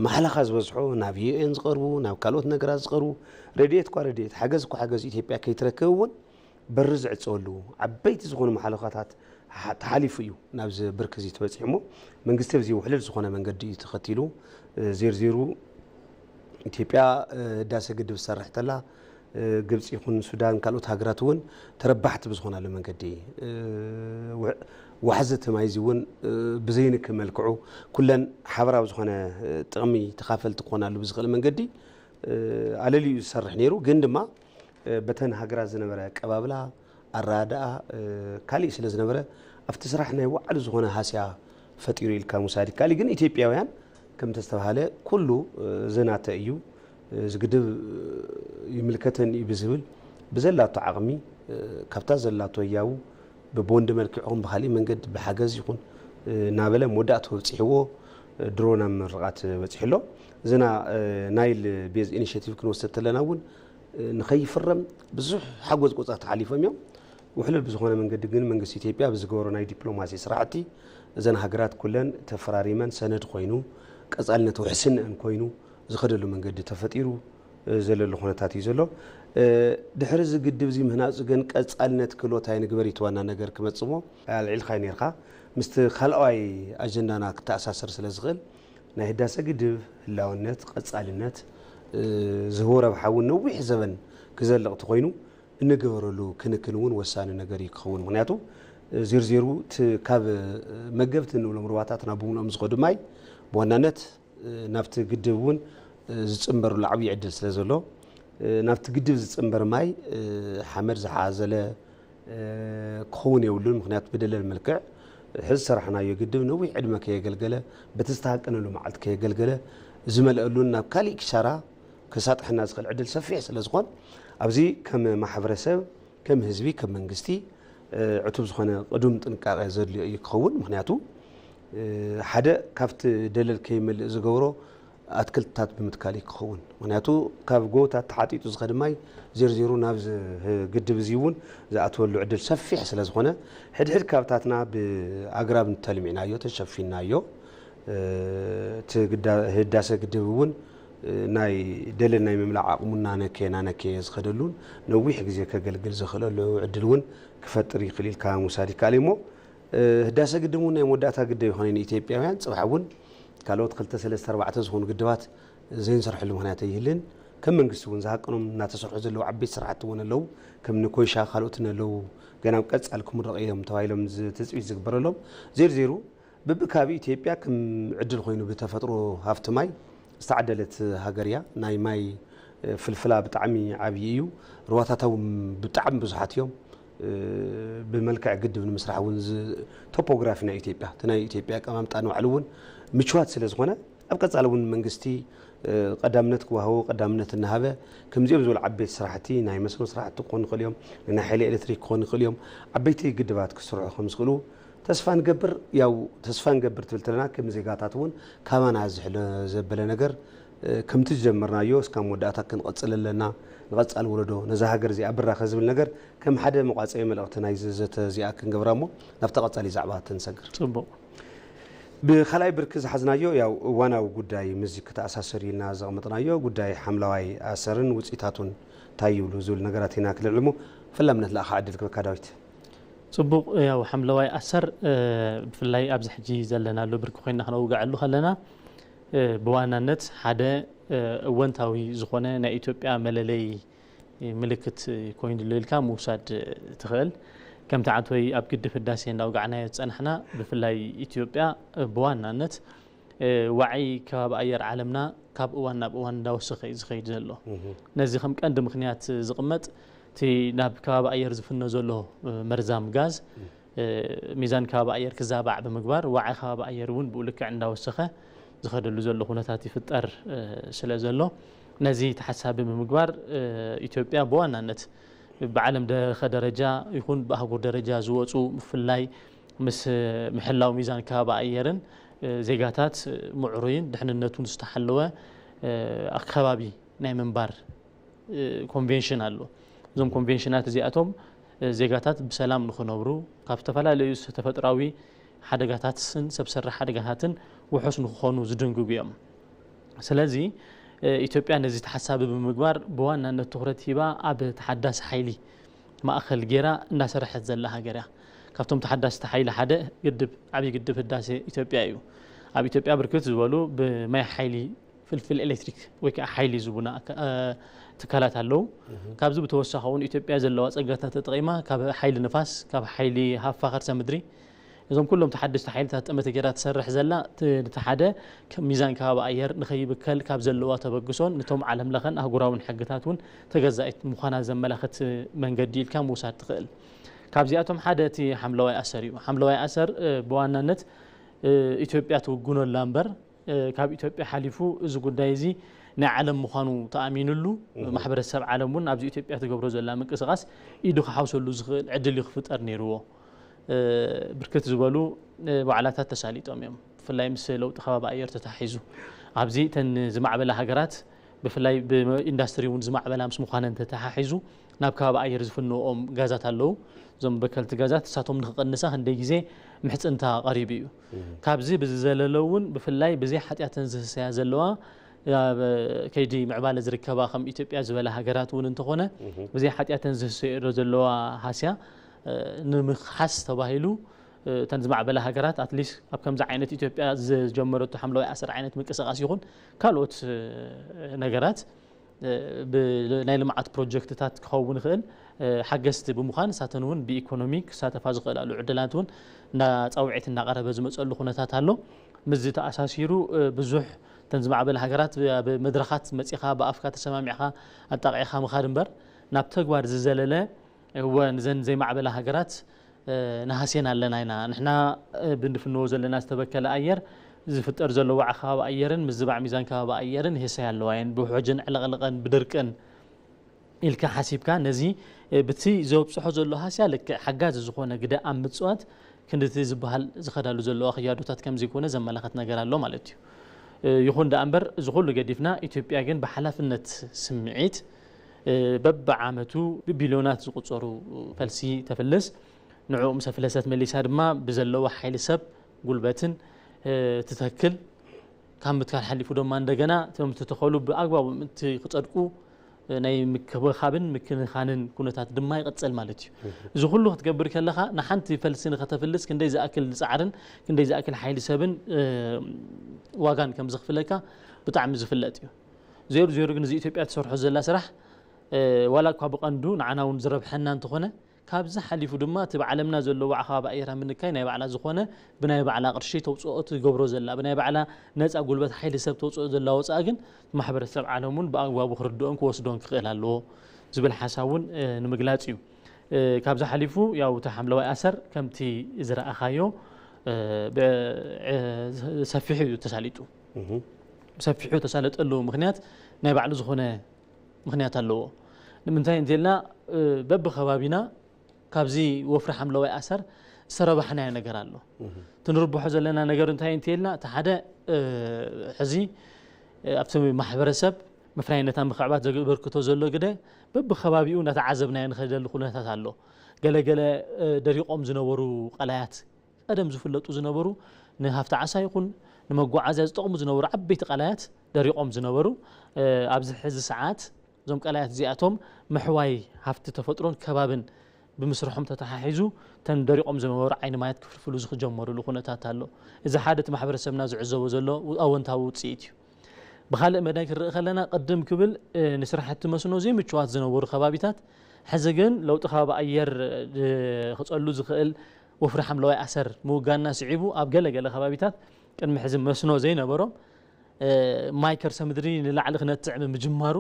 ማሕለኻ ዝበዝሖ ናብ ዩኤን ዝቐርቡ ናብ ካልኦት ነገራት ዝቐርቡ ረድኤት እኳ ረድኤት ሓገዝ እኳ ሓገዝ ኢትዮጵያ ከይትረክብ እውን በሪ ዝዕፀወሉ ዓበይቲ ዝኾኑ ማሕለኻታት ተሓሊፉ እዩ ናብዚ ብርኪ እዚ ተበፂሑ እሞ መንግስቲ ኣብዚ ውሕልል ዝኾነ መንገዲ እዩ ተኸቲሉ ዜርዜሩ ኢትዮጵያ ህዳሰ ግድብ ዝሰርሕ ተላ ግብፂ ይኹን ሱዳን ካልኦት ሃገራት እውን ተረባሕቲ ብዝኾናሉ መንገዲ ዋሕዚ እቲ ማይ እዚ እውን ብዘይንክ መልክዑ ኩለን ሓበራዊ ዝኾነ ጥቕሚ ተኻፈልቲ ክኾናሉ ብዝኽእል መንገዲ ኣለልዩ ዝሰርሕ ነይሩ ግን ድማ በተን ሃገራት ዝነበረ ኣቀባብላ ኣረዳድኣ ካሊእ ስለ ዝነበረ ኣብቲ ስራሕ ናይ ባዕሉ ዝኾነ ሃስያ ፈጢሩ ኢልካ ምውሳድ ይከኣል እዩ ግን ኢትዮጵያውያን ከም ተስተብሃለ ኩሉ ዘናተ እዩ ዝግድብ ይምልከተን እዩ ብዝብል ብዘላቶ ዓቕሚ ካብታ ዘላቶ ህያቡ ብቦንድ መልክዕ ይኹን ብካሊእ መንገዲ ብሓገዝ ይኹን እናበለ መወዳእቱ ኣብፂሕዎ ድሮ ናብ ምርቓት በፂሑ ኣሎ እዝና ናይል ቤዝ ኢኒሽቲቭ ክንወስድ ተለና እውን ንኸይፍረም ብዙሕ ሓጎዝ ቆፃ ተሓሊፎም እዮም ውሕልል ብዝኾነ መንገዲ ግን መንግስቲ ኢትዮጵያ ብዝገበሮ ናይ ዲፕሎማሲ ስራሕቲ እዘን ሃገራት ኩለን ተፈራሪመን ሰነድ ኮይኑ ቀፃልነት ውሕስንአን ኮይኑ ዝኸደሉ መንገዲ ተፈጢሩ ዘለሉ ኩነታት እዩ ዘሎ ድሕሪ እዚ ግድብ እዚ ምህናፁ ግን ቀፃልነት ክህልዎ እንታይ ንግበር እቲ ዋና ነገር ክመፅሞ ኣልዒልካ ነርካ ምስቲ ካልኣዋይ ኣጀንዳና ክተኣሳሰር ስለ ዝኽእል ናይ ህዳሰ ግድብ ህላውነት ቀፃልነት ዝህቦ ረብሓ እውን ነዊሕ ዘበን ክዘልቕ ተኮይኑ እንገበረሉ ክንክን እውን ወሳኒ ነገር እዩ ክኸውን ምክንያቱ ዜርዜሩ ካብ መገብቲ እንብሎም ሩባታት ናብ ብምልኦም ዝኸዱ ማይ ብዋናነት ናብቲ ግድብ እውን ዝፅንበርሉ ዓብዪ ዕድል ስለ ዘሎ ናብቲ ግድብ ዝፅንበር ማይ ሓመድ ዝሓዘለ ክኸውን የብሉን ምክንያቱ ብደለል መልክዕ ሕዚ ዝሰራሕናዮ ግድብ ነዊሕ ዕድመ ከየገልገለ በቲ ዝተሃቀነሉ መዓልቲ ከየገልገለ ዝመልአሉን ናብ ካሊእ ኪሳራ ከሳጥሐና ዝኽእል ዕድል ሰፊሕ ስለ ዝኾን ኣብዚ ከም ማሕበረሰብ ከም ህዝቢ ከም መንግስቲ ዕቱብ ዝኾነ ቅዱም ጥንቃቐ ዘድልዮ እዩ ክኸውን ምክንያቱ ሓደ ካብቲ ደለል ከይመልእ ዝገብሮ ኣትክልትታት ብምትካል እዩ ክኸውን ምክንያቱ ካብ ጎቦታት ተሓጢጡ ዝኸድ ማይ ዜርዜሩ ናብ ግድብ እዚ እውን ዝኣትወሉ ዕድል ሰፊሕ ስለ ዝኾነ ሕድሕድ ካብታትና ብኣግራብ እንተልሚዕናዮ ተሸፊናዮ እቲ ህዳሰ ግድብ እውን ናይ ደለል ናይ ምምላእ ዓቕሙ እናነከየ እናነከየ ዝኸደሉን ነዊሕ ግዜ ከገልግል ዝኽእለሉ ዕድል እውን ክፈጥር ይኽእል ኢልካ ምውሳድ ይከኣል እሞ ህዳሰ ግድብ እውን ናይ መወዳእታ ግድብ ይኾነ ንኢትዮጵያውያን ፅባሕ እውን ካልኦት ክልተ ሰለስተ ኣርባዕተ ዝኾኑ ግድባት ዘይንሰርሐሉ ምክንያት ኣይህልን ከም መንግስቲ እውን ዝሃቀኖም እናተሰርሑ ዘለዉ ዓበይቲ ስራሕቲ እውን ኣለዉ ከም ንኮይሻ ካልኦትን ኣለዉ ገና ኣብ ቀፃሊ ክምረቕ እዮም ተባሂሎም ትፅቢት ዝግበረሎም ዜርዜሩ ብብካብ ኢትዮጵያ ከም ዕድል ኮይኑ ብተፈጥሮ ሃፍቲ ማይ ዝተዓደለት ሃገር እያ ናይ ማይ ፍልፍላ ብጣዕሚ ዓብዪ እዩ ሩባታታ እውን ብጣዕሚ ብዙሓት እዮም ብመልክዕ ግድብ ንምስራሕ እውን ቶፖግራፊ ናይ ኢትዮጵያ እቲ ናይ ኢትዮጵያ ኣቀማምጣ ንባዕሉ እውን ምችዋት ስለ ዝኾነ ኣብ ቀፃሊ እውን መንግስቲ ቀዳምነት ክወሃቦ ቀዳምነት እናሃበ ከምዚኦም ዝበሉ ዓበይቲ ስራሕቲ ናይ መስኖ ስራሕቲ ክኾኑ ይኽእል እዮም ናይ ሓይሊ ኤሌክትሪክ ክኾኑ ይኽእል እዮም ዓበይቲ ግድባት ክስርሑ ከም ዝኽእሉ ተስፋ ንገብር ያው ተስፋ ንገብር ትብል ተለና ከም ዜጋታት እውን ካባና ዝሕለ ዘበለ ነገር ከምቲ ዝጀመርናዮ እስካብ መወዳእታ ክንቐፅል ኣለና ንቐፃሊ ወለዶ ነዛ ሃገር እዚኣ ብራኸ ዝብል ነገር ከም ሓደ መቋፀዊ መልእኽቲ ናይ ዘተ እዚኣ ክንገብራ እሞ ናብታ ቀፃሊ ዛዕባ ተንሰግር ፅቡቕ ብኻልኣይ ብርኪ ዝሓዝናዮ ያው እዋናዊ ጉዳይ ምዚ ክተኣሳሰር ኢልና ዘቐመጥናዮ ጉዳይ ሓምለዋይ ኣሰርን ውፅኢታቱን እንታይ ይብሉ ዝብል ነገራት ኢና ክልዕልሞ ፈላምነት ለኣኻ ዕድል ክበካ ዳዊት ፅቡቕ ያው ሓምለዋይ ኣሰር ብፍላይ ኣብዚ ሕጂ ዘለናሉ ብርኪ ኮይና ክነውግዐሉ ከለና ብዋናነት ሓደ እወንታዊ ዝኾነ ናይ ኢትዮጵያ መለለይ ምልክት ኮይኑ ኣሎ ኢልካ ምውሳድ ትኽእል። ከምቲ ዓንተወይ ኣብ ግድብ ህዳሴ እንዳውጋዕናዮ ዝጸናሕና፣ ብፍላይ ኢትዮጵያ ብዋናነት ዋዒ ከባቢ ኣየር ዓለምና ካብ እዋን ናብ እዋን እንዳወሰኸ እዩ ዝኸይድ ዘሎ። ነዚ ከም ቀንዲ ምኽንያት ዝቕመጥ እቲ ናብ ከባቢ ኣየር ዝፍኖ ዘሎ መርዛም ጋዝ ሚዛን ከባቢ ኣየር ክዛባዕ ብምግባር ዋዒ ከባቢ ኣየር እውን ብኡ ልክዕ እንዳወሰኸ ዝኸደሉ ዘሎ ኩነታት ይፍጠር ስለ ዘሎ፣ ነዚ ተሓሳቢ ብምግባር ኢትዮጵያ ብዋናነት ብዓለም ለኸ ደረጃ ይኹን ብኣህጉር ደረጃ ዝወፁ፣ ብፍላይ ምስ ምሕላው ሚዛን ከባቢ ኣየርን ዜጋታት ምዕሩይን ድሕንነቱን ዝተሓለወ ኣከባቢ ናይ ምንባር ኮንቬንሽን ኣሎ። እዞም ኮንቬንሽናት እዚኣቶም ዜጋታት ብሰላም ንኽነብሩ፣ ካብ ዝተፈላለዩ ተፈጥራዊ ሓደጋታትን ሰብ ሰራሕ ሓደጋታትን ውሑስ ንክኾኑ ዝድንግጉ እዮም። ስለዚ ኢትዮጵያ ነዚ ተሓሳቢ ብምግባር ብዋናነት ትኹረት ሂባ ኣብ ተሓዳሲ ሓይሊ ማእኸል ጌራ እንዳሰረሐት ዘላ ሃገር እያ። ካብቶም ተሓዳስቲ ሓይሊ ሓደ ግድብ፣ ዓብዪ ግድብ ህዳሴ ኢትዮጵያ እዩ። ኣብ ኢትዮጵያ ብርክት ዝበሉ ብማይ ሓይሊ ፍልፍል ኤሌክትሪክ ወይ ከዓ ሓይሊ ዝቡና ኣካ- እ፣ ትካላት ኣለዉ። ካብዚ ብተወሳኺ እውን ኢትዮጵያ ዘለዋ ጸጋታት ተጠቒማ ካብ ሓይሊ ንፋስ፣ ካብ ሓይሊ ሃፋ ከርሰ ምድሪ፣ እዞም ኩሎም ተሓደስቲ ሓይልታት ጠመተ ጌራ ትሰርሕ ዘላ፣ እቲ፣ እቲ ሓደ ከ- ሚዛን ከባቢ ኣየር ንኸይብከል ካብ ዘለዋ ተበግሶን ነቶም ዓለም ለኸን ኣህጉራውን ሕግታት እውን ተገዛኢት ምዃና ዘመላኽት መንገዲ ኢልካ ምውሳድ ትኽእል። ካብዚኣቶም ሓደ እቲ ሓምለዋይ ኣሰር እዩ። ሓምለዋይ ኣሰር እ፣ ብዋናነት እ፣ ኢትዮጵያ ትውግኖላ እምበር እ፣ ካብ ኢትዮጵያ ሓሊፉ እዚ ጉዳይ እዚ ናይ ዓለም ምዃኑ ተኣሚኑሉ፣ ማሕበረሰብ ዓለም እውን ኣብዚ ኢትዮጵያ ትገብሮ ዘላ ምንቅስቓስ ኢዱ ክሓውሰሉ ዝኽእል ዕድል እዩ ክፍጠር ነይርዎ። እ፣ ብርክት ዝበሉ እ፣ ዋዕላታት ተሳሊጦም እዮም፣ ብፍላይ ምስ ለውጢ ከባቢ ኣየር ተተሓሒዙ። ኣብዚ እተን ዝማዕበላ ሃገራት ብፍላይ ብኢንዳስትሪ እውን ዝማዕበላ ምስ ምዃነን ተተሓሒዙ ናብ ከባቢ ኣየር ዝፍንዎም ጋዛት ኣለዉ። እዞም በከልቲ ጋዛት ንሳቶም ንክቐንሳ ክንደይ ግዜ ምሕፅንታ ቀሪቡ እዩ። ካብዚ ብዝዘለለ እውን ብፍላይ ብዘይ ሓጢኣተን ዝህሰያ ዘለዋ ኣብ ከይዲ ምዕባለ ዝርከባ ከም ኢትዮጵያ ዝበላ ሃገራት እውን እንተኾነ ብዘይ ሓጢኣተን ዝህሰዮ ዘለዋ ሃስያ እ፣ ንምክሓስ ተባሂሉ እ፣ እተን ዝማዕበላ ሃገራት ኣትሊስት ኣብ ከምዚ ዓይነት ኢትዮጵያ ዝጀመረቶ ሓምለዋይ ኣሰር ዓይነት ምንቅስቃስ ይኹን ካልኦት እ፣ ነገራት እ፣ ብ- ናይ ልምዓት ፕሮጀክትታት ክኸውን ይኽእል እ፣ ሓገዝቲ ብምዃን ንሳተን እውን ብኢኮኖሚ ክሳተፋ ዝኽእላሉ ዕድላት እውን እንዳ ፃውዒት እናቐረበ ዝመፀሉ ኩነታት ኣሎ። ምስዚ ተኣሳሲሩ እ፣ ብዙሕ እተን ዝማዕበላ ሃገራት ብ- ኣብ መድረኻት መፂኻ ብኣፍካ ተሰማሚዕካ ኣጣቂዕካ ምኻድ እምበር ናብ ተግባር ዝዘለለ እወ ንዘን ዘይማዕበላ ሃገራት እ፣ ንሃስየን ኣለና ኢና። ንሕና እ፣ ብንፍንዎ ዘለና ዝተበከለ ኣየር ዝፍጠር ዘሎ ዋዕ ከባቢ ኣየርን ምዝባዕ ሚዛን ከባቢ ኣየርን ይህሰያ ኣለዋ እየን። ብውሕጅን ዕልቕልቕን ብድርቅን ኢልካ ሓሲብካ ነዚ እ፣ ብቲ ዘብፅሖ ዘሎ ሃስያ ልክዕ ሓጋዚ ዝኾነ ግደ ኣብ ምፅዋት ክንድቲ ዝበሃል ዝኸዳሉ ዘለዋ ክያዶታት ከም ዘይኮነ ዘመላኸት ነገር ኣሎ ማለት እዩ። እ፣ ይኹን ደኣ እምበር እዚ ኩሉ ገዲፍና ኢትዮጵያ ግን ብሓላፍነት ስምዒት እ፣ በብዓመቱ ብቢልዮናት ዝቑጸሩ ፈልሲ ተፍልስ። ንዕኡ ምስ ኣፍለሰት መሊሳ ድማ ብዘለዋ ሓይሊ ሰብ ጉልበትን እ፣ ትተክል። ካብ ምትካል ሓሊፉ ድማ እንደገና እቶም ዝተተኸሉ ብኣግባቡ ምእንቲ ክጸድቁ እ፣ ናይ ምክብኻብን ምክንኻንን ኩነታት ድማ ይቕጽል ማለት እዩ። እዚ ኩሉ ክትገብር ከለኻ ንሓንቲ ፈልሲ ንኸተፍልስ ክንደይ ዝኣክል ጻዕርን ክንደይ ዝኣክል ሓይሊ ሰብን እ፣ ዋጋን ከም ዘኽፍለካ ብጣዕሚ ዝፍለጥ እዩ። ዜሩ ዜሩ ግን እዚ ኢትዮጵያ ትሰርሖ ዘላ ስራሕ እ፣ ዋላ እኳ ብቐንዱ ንዓና እውን ዝረብሐና እንተኾነ ካብዚ ሓሊፉ ድማ እቲ ብዓለምና ዘሎ ዋዕ ከባቢ ኣየራ ምንካይ ናይ ባዕላ ዝኾነ ብናይ ባዕላ ቅርሺ ተውፅኦ ትገብሮ ዘላ ብናይ ባዕላ ነፃ ጉልበት ሓይሊ ሰብ ተውፅኦ ዘላ ወፃኢ ግን ማሕበረሰብ ዓለም እውን ብኣግባቡ ክርድኦን ክወስዶን ክኽእል ኣለዎ ዝብል ሓሳብ እውን እ፣ ንምግላፅ እዩ። እ፣ ካብዚ ሓሊፉ ያው እቲ ሓምለዋይ ኣሰር ከምቲ ዝረኣኻዮ እ፣ ብ- እ፣ ሰፊሑ እዩ ተሳሊጡ። ብሰፊሑ ተሳለጠሉ ምኽንያት ናይ ባዕሉ ዝኾነ ምኽንያት ኣለዎ። ንምንታይ እንተልና እ፣ በብኸባቢና ካብዚ ወፍሪ ሓምለዋይ ኣሰር ዝተረባሕናዮ ነገር ኣሎ። እቲ ንርብሖ ዘለና ነገር እንታይ እንተልና እቲ ሓደ እ፣ ሕዚ እ፣ ኣብቲ ማሕበረሰብ ምፍራይነታ ምክዕባት ዘበርክቶ ዘሎ ግደ በብኸባቢኡ እናተዓዘብናዮ ንኸደሉ ኩነታት ኣሎ። ገለገለ እ፣ ደሪቖም ዝነበሩ ቀላያት ቀደም ዝፍለጡ ዝነበሩ ንሃፍቲ ዓሳ ይኹን ንመጓዓዝያ ዝጠቕሙ ዝነበሩ ዓበይቲ ቀላያት ደሪቖም ዝነበሩ እ፣ ኣብዚ ሕዚ ሰዓት እዞም ቀላያት እዚኣቶም ምሕዋይ ሃፍቲ ተፈጥሮን ከባብን ብምስርሖም ተተሓሒዙ እተን ደሪቖም ዝነበሩ ዓይኒ ማያት ክፍልፍሉ ዝጀመሩሉ ኩነታት ኣሎ። እዚ ሓደ እቲ ማሕበረሰብና ዝዕዘቦ ዘሎ ኣወንታዊ ውፅኢት እዩ። ብኻልእ መዳይ ክንርኢ ከለና ቅድም ክብል ንስራሕቲ መስኖ ዘይምችዋት ዝነበሩ ከባቢታት ሕዚ ግን ለውጢ ከባቢ ኣየር ክፀሉ ዝኽእል ወፍሪ ሓምለዋይ ኣሰር ምውጋንና ስዒቡ ኣብ ገለገለ ከባቢታት ቅድሚ ሕዚ መስኖ ዘይነበሮም ማይ ከርሰ ምድሪ ንላዕሊ ክነትዕ ብምጅማሩ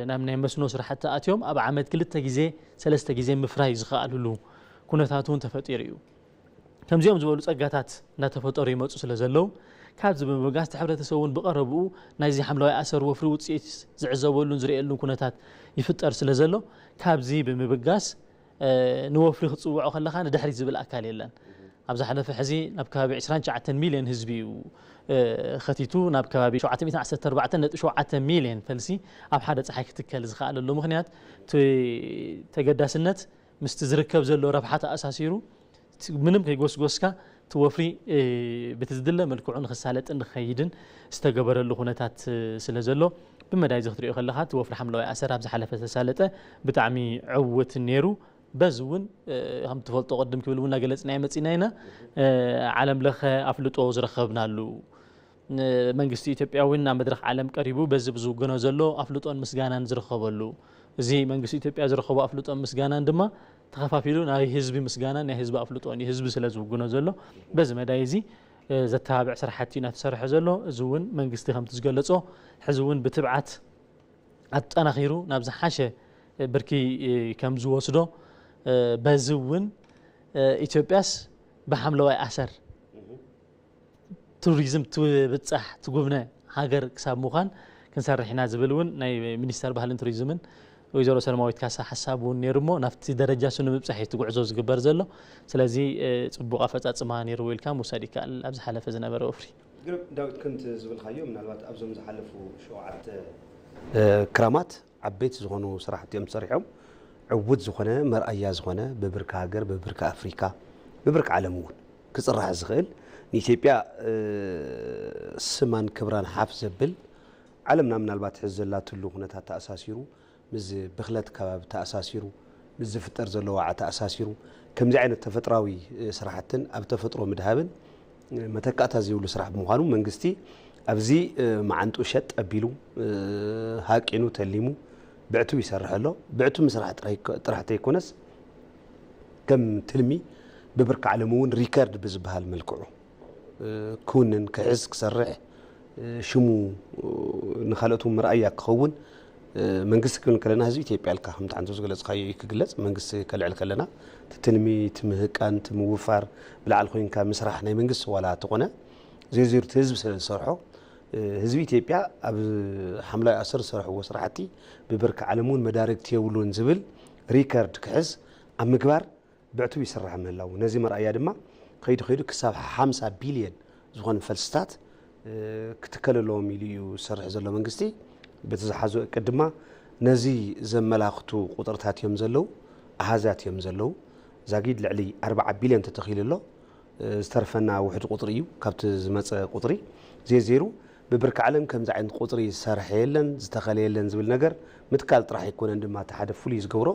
ናብ ናይ መስኖ ስራሕቲ ኣትዮም ኣብ ዓመት ክልተ ግዜ ሰለስተ ግዜ ምፍራይ ዝኸኣልሉ ኩነታት እውን ተፈጢሩ እዩ። ከምዚኦም ዝበሉ ጸጋታት እናተፈጠሩ ይመፁ ስለ ዘለዉ ካብዚ ብምብጋስ እቲ ሕብረተሰብ እውን ብቐረብኡ ናይዚ ሓምለዋይ ኣሰር ወፍሪ ውፅኢት ዝዕዘበሉን ዝርእየሉን ኩነታት ይፍጠር ስለ ዘሎ ካብዚ ብምብጋስ ንወፍሪ ክትፅውዖ ከለኻ ንድሕሪት ዝብል ኣካል የለን። ኣብ ዝሓለፈ ሕዚ ናብ ከባቢ ዕስራን ትሽዓተን ሚልዮን ህዝቢ እዩ ከቲቱ ናብ ከባቢ ሸውዓተ ሚእትን ዓሰርተ ኣርባዕተን ነጥቢ ሸውዓተ ሚልዮን ፈልሲ ኣብ ሓደ ፀሓይ ክትከል ዝኸኣለሉ ምኽንያት ተገዳስነት ምስቲ ዝርከብ ዘሎ ረብሓ ተኣሳሲሩ ምንም ከይጎስጎስካ እቲ ወፍሪ ብቲ ዝድለ መልክዑ ንክሳለጥን ንክኸይድን ዝተገበረሉ ኩነታት ስለ ዘሎ ብመዳይ እዚ ክትሪኦ ከለካ እቲ ወፍሪ ሓምለዋይ ኣሰር ኣብ ዝሓለፈ ዝተሳለጠ ብጣዕሚ ዕውት ነይሩ። በዚ እውን ከም ትፈልጦ ቅድም ክብል እውን እናገለፅናዮ መፂና ኢና። ዓለም ለኸ ኣፍልጦ ዝረኸብናሉ መንግስቲ ኢትዮጵያ እውን ናብ መድረኽ ዓለም ቀሪቡ በዚ ብዝውግኖ ዘሎ ኣፍልጦን ምስጋናን ዝረኸበሉ እዚ መንግስቲ ኢትዮጵያ ዝረኸቦ ኣፍልጦን ምስጋናን ድማ ተኸፋፊሉ ናይ ህዝቢ ምስጋናን ናይ ህዝቢ ኣፍልጦን እዩ። ህዝቢ ስለ ዝውግኖ ዘሎ በዚ መዳይ እዚ ዘተባብዕ ስራሕቲ እዩ እናተሰርሐ ዘሎ። እዚ እውን መንግስቲ ከምቲ ዝገለፆ ሕዚ እውን ብትብዓት ኣጠናኺሩ ናብ ዝሓሸ ብርኪ ከም ዝወስዶ በዚ እውን ኢትዮጵያስ ብሓምለዋይ ኣሰር ቱሪዝም ትብፃሕ ትጉብነ ሃገር ክሳብ ምዃን ክንሰርሕ ኢና ዝብል እውን ናይ ሚኒስተር ባህልን ቱሪዝምን ወይዘሮ ሰለማዊት ካሳ ሓሳብ እውን ነይሩ እሞ ናብቲ ደረጃ እሱ ንምብፃሕ እዩ እቲ ጉዕዞ ዝግበር ዘሎ። ስለዚ ፅቡቕ ኣፈፃፅማ ነይርዎ ኢልካ ምውሳድ ይከኣል ኣብ ዝሓለፈ ዝነበረ ወፍሪ። ግርም ዳዊት፣ ከምቲ ዝብልካዮ ምናልባት ኣብዞም ዝሓለፉ ሸውዓተ ክራማት ዓበይቲ ዝኾኑ ስራሕቲ እዮም ሰሪሖም። ዕውት ዝኾነ መርኣያ ዝኾነ ብብርኪ ሃገር፣ ብብርኪ ኣፍሪካ፣ ብብርኪ ዓለም እውን ክፅራሕ ዝኽእል ንኢትዮጵያ ስማን ክብራን ሓፍ ዘብል ዓለምና ምናልባት ሕዚ ዘላትሉ ኩነታት ተኣሳሲሩ ምስ ብኽለት ከባቢ ተኣሳሲሩ ምስ ዝፍጠር ዘሎ ዋዓ ተኣሳሲሩ ከምዚ ዓይነት ተፈጥራዊ ስራሕትን ኣብ ተፈጥሮ ምድሃብን መተካእታ ዘይብሉ ስራሕ ብምዃኑ መንግስቲ ኣብዚ መዓንጡ ሸጥ ኣቢሉ ሃቂኑ ተሊሙ ብዕቱብ ይሰርሕ ኣሎ። ብዕቱብ ምስራሕ ጥራሕ ተይኮነስ ከም ትልሚ ብብርኪ ዓለም እውን ሪከርድ ብዝበሃል መልክዑ ክውንን ክሕዝ ክሰርሕ ሽሙ ንካልኦት እውን መርኣያ ክኸውን መንግስቲ ክብል ከለና ህዝቢ ኢትዮጵያ ኢልካ ከምቲ ሓንቶ ዝገለፅካዮ እዩ ክግለፅ። መንግስቲ ከልዕል ከለና እቲ ትልሚ እቲ ምህቃን እቲ ምውፋር ብላዕሊ ኮይንካ ምስራሕ ናይ መንግስቲ ዋላ ተኾነ ዘይዘይሩ እቲ ህዝቢ ስለ ዝሰርሖ ህዝቢ ኢትዮጵያ ኣብ ሓምላይ ኣሰር ዝሰርሕዎ ስራሕቲ ብብርኪ ዓለም እውን መዳርግቲ የብሉን ዝብል ሪከርድ ክሕዝ ኣብ ምግባር ብዕቱብ ይስራሕ ምህላው ነዚ መርኣያ ድማ ከይዱ ከይዱ ክሳብ ሓምሳ ቢልየን ዝኾኑ ፈልስታት ክትከል ኣለዎም ኢሉ እዩ ዝሰርሕ ዘሎ መንግስቲ። በቲ ዝሓዞ እቅድ ድማ ነዚ ዘመላኽቱ ቁፅርታት እዮም ዘለዉ፣ ኣሃዛት እዮም ዘለዉ። ዛጊድ ልዕሊ ኣርባዓ ቢልዮን ተተኺሉ ኣሎ። ዝተርፈና ውሕድ ቁፅሪ እዩ ካብቲ ዝመፀ ቁፅሪ። ዜዜሩ ብብርኪ ዓለም ከምዚ ዓይነት ቁፅሪ ዝሰርሐ የለን ዝተኸለ የለን ዝብል ነገር ምትካል ጥራሕ ኣይኮነን ድማ እቲ ሓደ ፍሉይ ዝገብሮ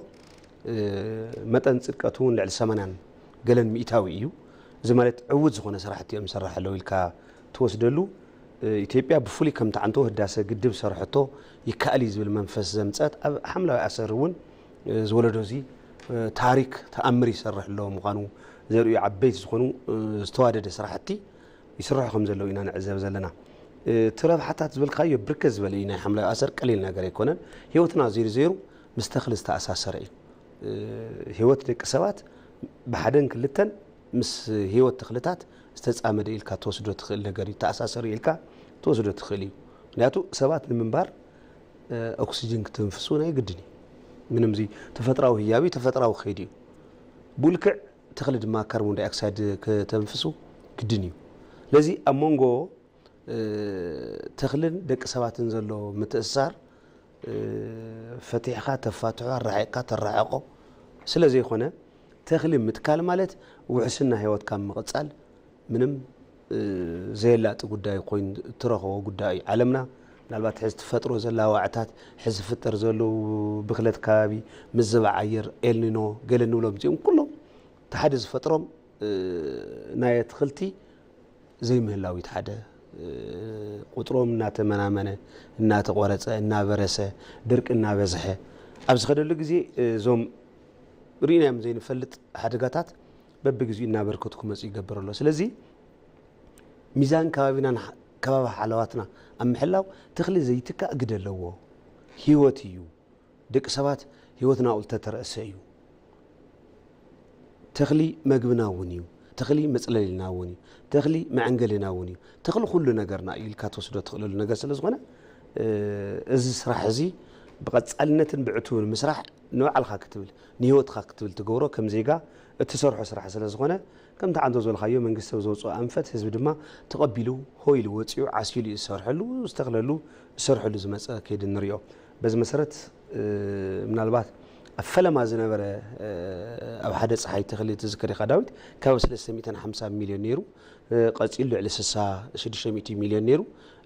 መጠን ፅድቀቱ እውን ልዕሊ ሰማንያን ገለን ሚእታዊ እዩ። እዚ ማለት ዕውት ዝኾነ ስራሕቲ እዮም ዝሰርሕ ኣለዉ ኢልካ ትወስደሉ። ኢትዮጵያ ብፍሉይ ከምቲ ዓንቶ ህዳሰ ግድብ ሰርሐቶ ይከኣል እዩ ዝብል መንፈስ ዘምፀት ኣብ ሓምላዊ ኣሰር እውን ዝወለዶ እዚ ታሪክ ተኣምር ይሰርሕ ኣሎ ምዃኑ ዘርእዩ ዓበይቲ ዝኾኑ ዝተዋደደ ስራሕቲ ይስርሑ ከም ዘለዉ ኢና ንዕዘብ ዘለና። እቲ ረብሓታት ዝበልካዮ ብርከት ዝበለ እዩ ናይ ሓምላዊ ኣሰር ቀሊል ነገር ኣይኮነን። ህይወትና ዜሩ ዜሩ ምስ ተኽሊ ዝተኣሳሰረ እዩ። ህይወት ደቂ ሰባት ብሓደን ክልተን ምስ ህይወት ተኽልታት ዝተፃመደ ኢልካ ትወስዶ ትኽእል ነገር እዩ። ተኣሳሰሩ ኢልካ ትወስዶ ትኽእል እዩ። ምክንያቱ ሰባት ንምንባር ኦክሲጅን ክትንፍሱ ናይ ግድን እዩ። ምንም ዚ ተፈጥራዊ ህያብ እዩ፣ ተፈጥራዊ ከይድ እዩ። ብኡ ልክዕ ተኽሊ ድማ ካርቦን ዳይኦክሳይድ ከተንፍሱ ግድን እዩ። ስለዚ ኣብ መንጎ ተኽልን ደቂ ሰባትን ዘሎ ምትእስሳር ፈቲሕኻ ተፋትሖ ኣረሓቕካ ተረሓቆ ስለ ዘይኮነ ተኽሊ ምትካል ማለት ውሕስና ህይወትካ ምቕፃል ምንም ዘየላጢ ጉዳይ ኮይኑ እትረኸቦ ጉዳይ እዩ። ዓለምና ምናልባት ሕዚ ትፈጥሮ ዘላ ዋዕታት፣ ሕዚ ዝፍጠር ዘለዉ ብክለት ከባቢ፣ ምዝባዕ ኣየር፣ ኤልኒኖ፣ ገለ ንብሎም እዚኦም ኩሎም እቲ ሓደ ዝፈጥሮም ናይ ኣትክልቲ ዘይምህላዊት ሓደ ቁጥሮም እናተመናመነ፣ እናተቆረፀ፣ እናበረሰ፣ ድርቂ እናበዝሐ ኣብ ዝኸደሉ ግዜ እዞም ርኢናዮም ዘይንፈልጥ ሓደጋታት በብግዚኡ እናበርከቱ ክመፁ ይገብር ኣሎ። ስለዚ ሚዛን ከባቢናን ከባቢ ሓለዋትና ኣብ ምሕላው ተኽሊ ዘይትካእ ግደ ኣለዎ። ህይወት እዩ። ደቂ ሰባት ህይወትና ኣብኡ ዝተተረእሰ እዩ። ተኽሊ መግብና እውን እዩ። ተኽሊ መፅለሊና እውን እዩ። ተኽሊ መዐንገሊና እውን እዩ። ተኽሊ ኩሉ ነገርና እዩ ኢልካ ትወስዶ ትኽእለሉ ነገር ስለ ዝኾነ እዚ ስራሕ እዚ ብቐፃልነትን ብዕቱብን ምስራሕ ንባዕልኻ ክትብል ንህይወትኻ ክትብል ትገብሮ ከም ዜጋ እትሰርሖ ስራሕ ስለ ዝኾነ ከምቲ ዓንቶ ዝበልካዮ መንግስቲ ኣብ ዘውፅኦ ኣንፈት ህዝቢ ድማ ተቐቢሉ ሆ ኢሉ ወፂኡ ዓስዩ ኢሉ እዩ ዝሰርሐሉ ዝተኽለሉ ዝሰርሐሉ ዝመፀ ከይዲ ንሪኦ። በዚ መሰረት ምናልባት ኣብ ፈለማ ዝነበረ ኣብ ሓደ ፀሓይ ተኽሊ ትዝክር ኢኻ ዳዊት ካብ ሰለስተ ሚእትን ሓምሳን ሚልዮን ነይሩ። ቀፂሉ ልዕሊ ስሳ ሽዱሽተ ሚእቲ ሚልዮን ነይሩ።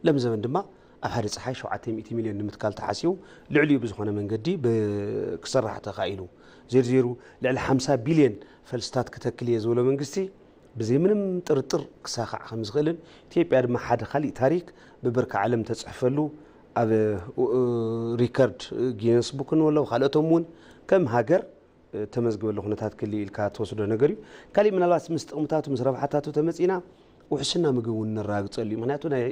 ሎም ዘበን ድማ ኣብ ሓደ ፀሓይ ሸውዓተ ሚእቲ ሚልዮን ንምትካል ተሓሲቡ ልዕሊኡ ብዝኾነ መንገዲ ክስራሕ ተኻኢሉ። ዜሩ ዜሩ ልዕሊ ሓምሳ ቢልዮን ፈልስታት ክተክል እየ ዝበሎ መንግስቲ ብዘይ ምንም ጥርጥር ክሳኻዕ ከም ዝኽእልን ኢትዮጵያ ድማ ሓደ ካሊእ ታሪክ ብብርኪ ዓለም ተፅሕፈሉ ኣብ ሪከርድ ጊነስ ቡክ ንበሎ ካልኦቶም እውን ከም ሃገር ተመዝግበሉ ኩነታት ክህልዩ ኢልካ ትወስዶ ነገር እዩ። ካሊእ ምናልባት ምስ ጥቕምታቱ ምስ ረብሓታቱ ተመፂና ውሕስና ምግቢ እውን ነረጋግፀሉ እዩ። ምክንያቱ ናይ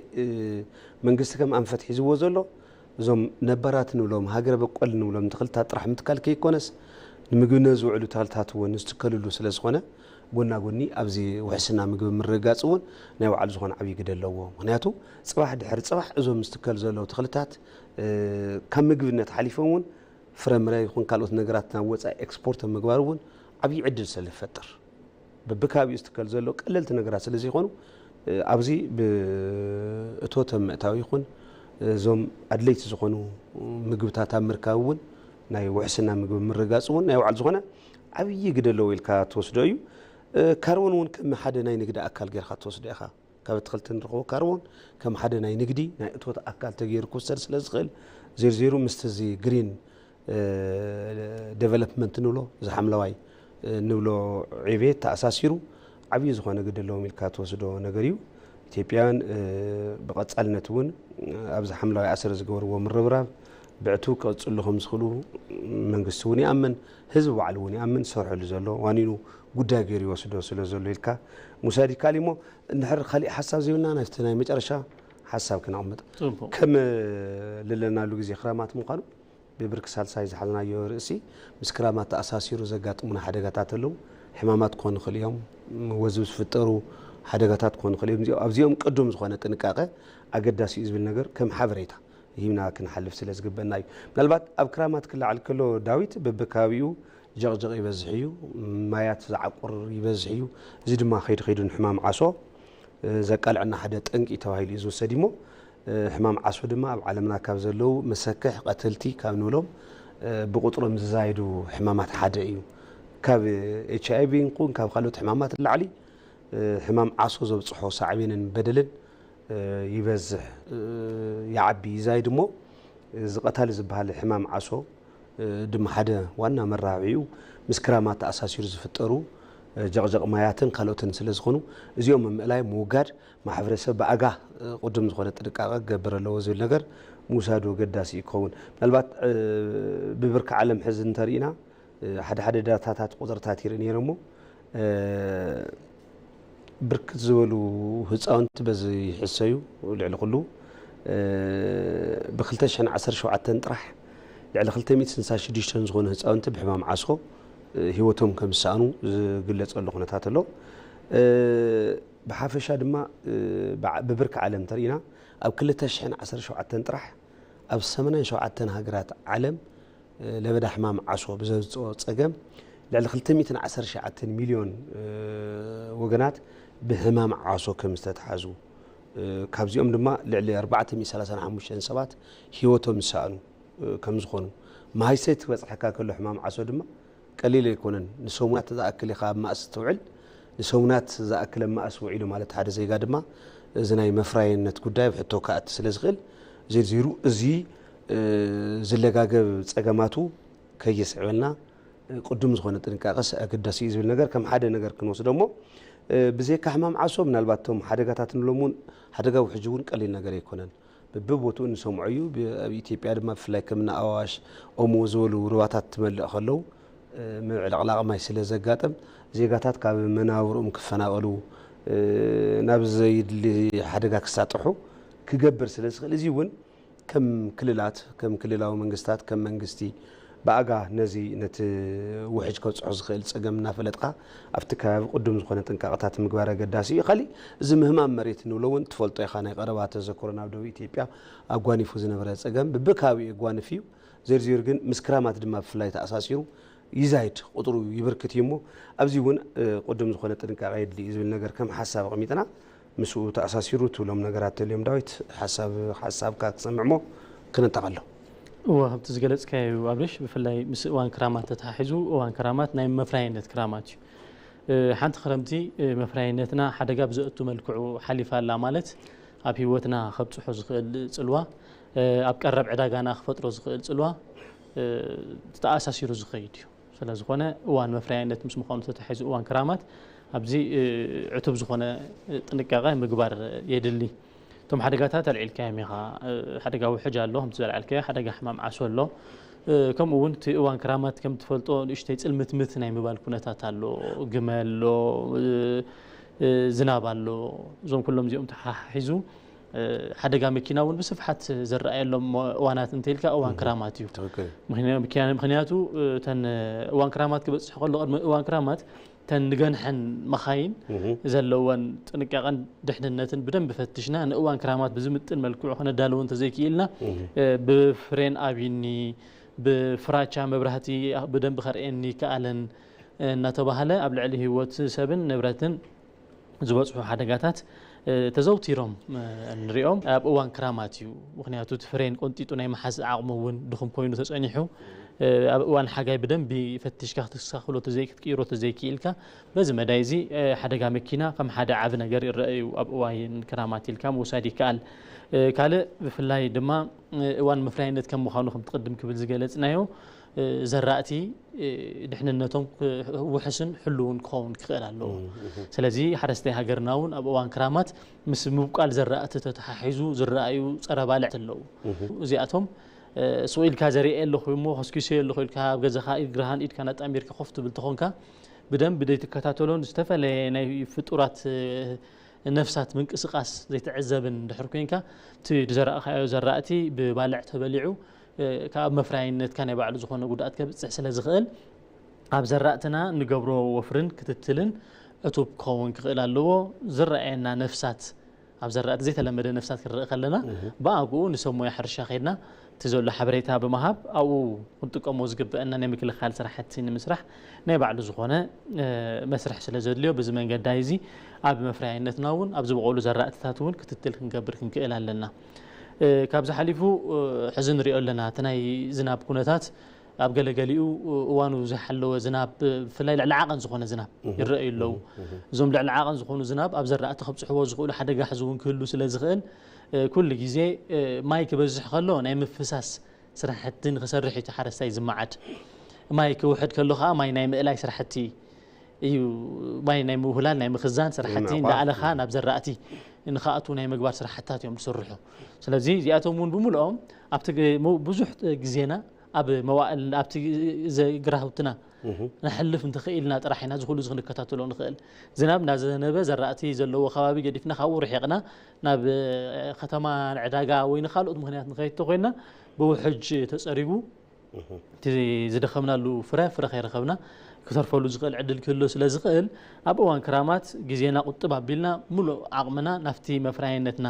መንግስቲ ከም ኣንፈት ሒዝዎ ዘሎ እዞም ነባራት ንብሎም ሃገር በቆል ንብሎም ተኽልታት ጥራሕ ምትካል ከይኮነስ ንምግብነት ዝውዕሉ ተኽልታት እውን ዝትከልሉ ስለ ዝኾነ ጎና ጎኒ ኣብዚ ውሕስና ምግቢ ምርግጋፅ እውን ናይ ባዕሉ ዝኾነ ዓብዪ ግደ ኣለዎ። ምክንያቱ ፅባሕ ድሕሪ ፅባሕ እዞም ዝትከሉ ዘለዉ ተኽልታት ካብ ምግብነት ሓሊፎም እውን ፍረምረ ይኹን ካልኦት ነገራት ናብ ወፃኢ ኤክስፖርት ኣብ ምግባር እውን ዓብዪ ዕድል ስለ ዝፈጥር በብከባቢኡ ዝትከል ዘሎ ቀለልቲ ነገራት ስለ ዘይኮኑ ኣብዚ ብእቶት ኣብ ምእታው ይኹን እዞም ኣድለይቲ ዝኾኑ ምግብታት ኣብ ምርካብ እውን ናይ ውሕስና ምግቢ ምርጋፅ እውን ናይ ባዕሉ ዝኾነ ዓብዪ ግደ ኣለዎ ኢልካ ትወስዶ እዩ። ካርቦን እውን ከም ሓደ ናይ ንግዲ ኣካል ጌርካ ትወስዶ ኢኻ። ካብ ኣትክልቲ ንረኽቦ ካርቦን ከም ሓደ ናይ ንግዲ ናይ እቶት ኣካል ተገይሩ ክውሰድ ስለ ዝኽእል ዜርዜሩ ምስቲ እዚ ግሪን ዴቨሎፕመንት ንብሎ እዚ ሓምለዋይ ንብሎ ዕቤት ተኣሳሲሩ ዓብዪ ዝኾነ ግደ ኣለዎም ኢልካ ትወስዶ ነገር እዩ። ኢትዮጵያውያን ብቐፃልነት እውን ኣብዚ ሓምለዋይ ኣሰር ዝገበርዎ ምርብራብ ብዕቱ ክቐፅሉ ከም ዝኽእሉ መንግስቲ እውን ይኣምን፣ ህዝቢ ባዕሉ እውን ይኣምን፣ ዝሰርሐሉ ዘሎ ዋኒኑ ጉዳይ ገይሩ ይወስዶ ስለ ዘሎ ኢልካ ምውሳድ ይከኣል እሞ እንድሕር ካሊእ ሓሳብ ዘይብልና ናብቲ ናይ መጨረሻ ሓሳብ ክነቕምጥ ከም ልለናሉ ግዜ ክራማት ምዃኑ ብብርኪ ሳልሳይ ዝሓዝናዮ ርእሲ ምስ ክራማት ተኣሳሲሩ ዘጋጥሙና ሓደጋታት ኣለዉ። ሕማማት ክኾኑ ይኽእሉ እዮም፣ ወዝቢ ዝፍጠሩ ሓደጋታት ክኾኑ ይኽእሉ እዮም። ኣብዚኦም ቅዱም ዝኾነ ጥንቃቐ ኣገዳሲ እዩ ዝብል ነገር ከም ሓበሬታ ሂብና ክንሓልፍ ስለ ዝግበና እዩ። ምናልባት ኣብ ክራማት ክለዓል ከሎ ዳዊት በብከባቢኡ ጀቕጀቕ ይበዝሕ እዩ፣ ማያት ዝዓቁር ይበዝሕ እዩ። እዚ ድማ ከይዱ ከይዱ ንሕማም ዓሶ ዘቃልዐና ሓደ ጠንቂ ተባሂሉ እዩ ዝውሰድ እሞ ሕማም ዓሶ ድማ ኣብ ዓለምና ካብ ዘለዉ መሰክሕ ቀተልቲ ካብ ንብሎም ብቁፅሮም ዝዛየዱ ሕማማት ሓደ እዩ። ካብ ኤች ኣይ ቪ ይኹን ካብ ካልኦት ሕማማት ንላዕሊ ሕማም ዓሶ ዘብፅሖ ሳዕቤንን በደልን ይበዝሕ ይዓቢ ይዛይድ እሞ እዚ ቀታሊ ዝበሃል ሕማም ዓሶ ድማ ሓደ ዋና መራብዒኡ ምስ ክራማት ተኣሳሲሩ ዝፍጠሩ ጀቕጀቕ ማያትን ካልኦትን ስለ ዝኾኑ እዚኦም ምእላይ ምውጋድ ማሕበረሰብ ብኣጋ ቅዱም ዝኾነ ጥንቃቐ ክገብር ኣለዎ ዝብል ነገር ምውሳዱ ኣገዳሲ እዩ ክኸውን። ምናልባት ብብርኪ ዓለም ሕዚ እንተርኢና ሓደ ሓደ ዳታታት ቁፅርታት ይርኢ ነይረ እሞ ብርክት ዝበሉ ህፃውንቲ በዚ ይሕሰዩ። ልዕሊ ኩሉ ብ ክልተ ሽሕን ዓሰርተ ሸውዓተን ጥራሕ ልዕሊ ክልተ ሚእትን ስሳን ሽዱሽተን ዝኾኑ ህፃውንቲ ብሕማም ዓሶ ህይወቶም ከም ዝሰኣኑ ዝግለፀሉ ኩነታት ኣሎ። ብሓፈሻ ድማ ብብርኪ ዓለም እንተርኢና ኣብ ክልተ ሽሕን ዓሰርተ ሸውዓተን ጥራሕ ኣብ ሰማንያን ሸውዓተን ሃገራት ዓለም ለበዳ ሕማም ዓሶ ብዘምፅኦ ፀገም ልዕሊ ክልተ ሚእትን ዓሰርተ ሸውዓተን ሚልዮን ወገናት ብሕማም ዓሶ ከም ዝተትሓዙ ካብዚኦም ድማ ልዕሊ ኣርባዕተ ሚእቲ ሰላሳን ሓሙሽተን ሰባት ህይወቶም ዝሰኣኑ ከም ዝኾኑ መሃይሰይ ትበፅሐካ ከሎ ሕማም ዓሶ ድማ ቀሊል ኣይኮነን። ንሰሙናት ዝኣክል ኢኻ ኣብ ማእስ ትውዕል። ንሰሙናት ዝኣክል ኣብ ማእስ ውዒሉ ማለት ሓደ ዜጋ ድማ እዚ ናይ መፍራይነት ጉዳይ ኣብ ሕቶ ክኣቲ ስለ ዝኽእል ዜርዚሩ እዚ ዝለጋገብ ጸገማቱ ከየስዕበልና ቅዱም ዝኾነ ጥንቃቐስ ኣገዳሲ እዩ ዝብል ነገር ከም ሓደ ነገር ክንወስዶ እሞ፣ ብዘይካ ሕማም ዓሶ ምናልባት እቶም ሓደጋታት ንብሎም እውን ሓደጋ ውሕጅ እውን ቀሊል ነገር ኣይኮነን። በብቦትኡ እንሰምዖ እዩ። ኣብ ኢትዮጵያ ድማ ብፍላይ ከም ኣዋሽ፣ ኦሞ ዝበሉ ሩባታት ትመልእ ከለዉ ምዕልቕላቕ ማይ ስለ ዘጋጥም ዜጋታት ካብ መናብርኦም ክፈናቐሉ ናብ ዘየድሊ ሓደጋ ክሳጥሑ ክገብር ስለ ዝኽእል እዚ እውን ከም ክልላት ከም ክልላዊ መንግስታት ከም መንግስቲ ብኣጋ ነዚ ነቲ ውሕጅ ከብፅሖ ዝኽእል ፀገም እናፈለጥካ ኣብቲ ከባቢ ቅዱም ዝኾነ ጥንቃቐታት ምግባር ኣገዳሲ እዩ። ካሊእ እዚ ምህማም መሬት ንብሎ እውን ትፈልጦ ኢኻ። ናይ ቀረባ ተዘክሮ ናብ ደቡብ ኢትዮጵያ ኣጓኒፉ ዝነበረ ፀገም ብብከባቢኡ የጓንፍ እዩ። ዘርዚሩ ግን ምስ ክራማት ድማ ብፍላይ ተኣሳሲሩ ይዛይድ ቁጥሩ ይብርክት እዩ እሞ ኣብዚ እውን ቅዱም ዝኾነ ጥንቃቐ የድሊ እዩ ዝብል ነገር ከም ሓሳብ ኣቐሚጥና ምስኡ ተኣሳሲሩ ትብሎም ነገራት ተልዮም ዳዊት ሓሳብ ሓሳብካ ክሰምዕ እሞ ክነጠቓሎ። እወ ከምቲ ዝገለፅካዮ ኣብርሽ ብፍላይ ምስ እዋን ክራማት ተተሓሒዙ እዋን ክራማት ናይ መፍራይነት ክራማት እዩ። ሓንቲ ክረምቲ መፍራይነትና ሓደጋ ብዘእቱ መልክዑ ሓሊፋ ኣላ ማለት ኣብ ህይወትና ከብፅሖ ዝኽእል ፅልዋ ኣብ ቀረብ ዕዳጋና ክፈጥሮ ዝኽእል ፅልዋ ተኣሳሲሩ ዝኸይድ እዩ። ስለዝኾነ እዋን መፍረያይነት ምስ ምዃኑ ተታሒዙ እዋን ክራማት ኣብዚ ዕቱብ ዝኾነ ጥንቃቐ ምግባር የድሊ። እቶም ሓደጋታት ኣልዒልካዮም ኢኻ። ሓደጋ ውሕጅ ኣሎ፣ ከምቲ ዘልዓልካዮ ሓደጋ ሕማም ዓሶ ኣሎ። ከምኡ እውን እቲ እዋን ክራማት ከም ትፈልጦ ንእሽተይ ፅልምትምት ናይ ምባል ኩነታት ኣሎ። ግመ ኣሎ፣ ዝናብ ኣሎ። እዞም ኩሎም እዚኦም ተሓሒዙ ሓደጋ መኪና እውን ብስፍሓት ዝረኣየሎም እዋናት እንተኢልካ እዋን ክራማት እዩ። ምክንያቱ እተን እዋን ክራማት ክበፅሕ ከሎ ቅድሚ እዋን ክራማት እተን ንገንሐን መኻይን ዘለወን ጥንቃቐን ድሕንነትን ብደንብ ፈትሽና ንእዋን ክራማት ብዝምጥን መልክዑ ከነዳልዎ እንተዘይክኢልና ብፍሬን ኣብይኒ ብፍራቻ መብራህቲ ብደንብ ከርእየኒ ይከኣለን እናተባህለ ኣብ ልዕሊ ህይወት ሰብን ንብረትን ዝበፅሑ ሓደጋታት ተዘውቲሮም ንሪኦም ኣብ እዋን ክራማት እዩ። ምክንያቱ እቲ ፍሬን ቆንጢጡ ናይ መሓዝ ዓቕሙ እውን ድኹም ኮይኑ ተፀኒሑ ኣብ እዋን ሓጋይ ብደንቢ ፈቲሽካ ክትስተኻኽሎ ተዘይክትቅይሮ ተዘይክኢልካ በዚ መዳይ እዚ ሓደጋ መኪና ከም ሓደ ዓቢ ነገር ይረአ እዩ። ኣብ እዋን ክራማት ኢልካ ምውሳድ ይከኣል። ካልእ ብፍላይ ድማ እዋን ምፍራይነት ከም ምዃኑ ከምቲ ቅድም ክብል ዝገለፅናዮ ዘራእቲ ድሕንነቶም ውሕስን ሕልውን ክኸውን ክኽእል ኣለዎ። ስለዚ ሓረስታይ ሃገርና እውን ኣብ እዋን ክራማት ምስ ምብቋል ዘራእቲ ተተሓሒዙ ዝረኣዩ ፀረ ባልዕ ኣለዉ። እዚኣቶም ስቕ ኢልካ ዘሪኤ ኣለኹ እሞ ከስኪሰዮ ኣለኹ ኢልካ ኣብ ገዛኻ ኢድ ግራሃን ኢድካ ናጣሚርካ ኮፍ ትብል ተኾንካ ብደንብ ዘይትከታተሎን ዝተፈለየ ናይ ፍጡራት ነፍሳት ምንቅስቃስ ዘይትዕዘብን ድሕር ኮንካ እቲ ዝዘራእካዮ ዘራእቲ ብባልዕ ተበሊዑ ካብ መፍራይነትካ ናይ ባዕሉ ዝኾነ ጉድኣት ከብፅሕ ስለ ዝኽእል ኣብ ዘራእትና ንገብሮ ወፍርን ክትትልን ዕቱብ ክኸውን ክኽእል ኣለዎ። ዝረኣየና ነፍሳት ኣብ ዘራእቲ ዘይተለመደ ነፍሳት ክንርኢ ከለና ብኣግኡ ንሰብ ሞያ ሕርሻ ከይድና እቲ ዘሎ ሓበሬታ ብምሃብ ኣብኡ ክንጥቀሞ ዝግበአና ናይ ምክልኻል ስራሕቲ ንምስራሕ ናይ ባዕሉ ዝኾነ መስርሕ ስለ ዘድልዮ በዚ መንገዳይ እዚ ኣብ መፍረያይነትና እውን ኣብ ዝበቆሉ ዘራእትታት እውን ክትትል ክንገብር ክንክእል ኣለና። ካብዚ ሓሊፉ ሕዚ ንሪኦ ኣለና እቲ ናይ ዝናብ ኩነታት ኣብ ገለገሊኡ እዋኑ ዝሓለወ ዝናብ ብፍላይ ልዕሊ ዓቐን ዝኾነ ዝናብ ይረኣዩ ኣለዉ። እዞም ልዕሊ ዓቐን ዝኾኑ ዝናብ ኣብ ዘራእቲ ከብፅሕዎ ዝኽእሉ ሓደጋ ሕዚ እውን ክህሉ ስለ ዝኽእል ኩሉ ግዜ ማይ ክበዝሕ ከሎ ናይ ምፍሳስ ስራሕቲ ንክሰርሕ እዩ እቲ ሓረስታይ ዝመዓድ። ማይ ክውሕድ ከሎ ከዓ ማይ ናይ ምእላይ ስራሕቲ እዩ። ማይ ናይ ምውህላል ናይ ምኽዛን ስራሕቲ እንዳኣለኻ ናብ ዘራእቲ ንክኣቱ ናይ ምግባር ስራሕትታት እዮም ዝስርሑ። ስለዚ እዚኣቶም እውን ብምልኦም ኣብቲ ብዙሕ ግዜና ኣብ መዋእል ኣብቲ ግራውትና ነሕልፍ እንተኽኢልና ጥራሕ ኢና ዝኩሉ እዚ ክንከታተሎ ንኽእል። ዝናብ እናዘነበ ዘራእቲ ዘለዎ ከባቢ ገዲፍና ካብኡ ርሒቕና ናብ ከተማ ንዕዳጋ ወይ ንካልኦት ምክንያት ንኸይድ ተኮይንና ብውሕጅ ተፀሪጉ እቲ ዝደኸምናሉ ፍረ ፍረ ከይረኸብና ክተርፈሉ ዝኽእል ዕድል ክህሉ ስለ ዝኽእል ኣብ እዋን ክራማት ግዜና ቁጥብ ኣቢልና ሙሉእ ዓቕምና ናብቲ መፍራይነትና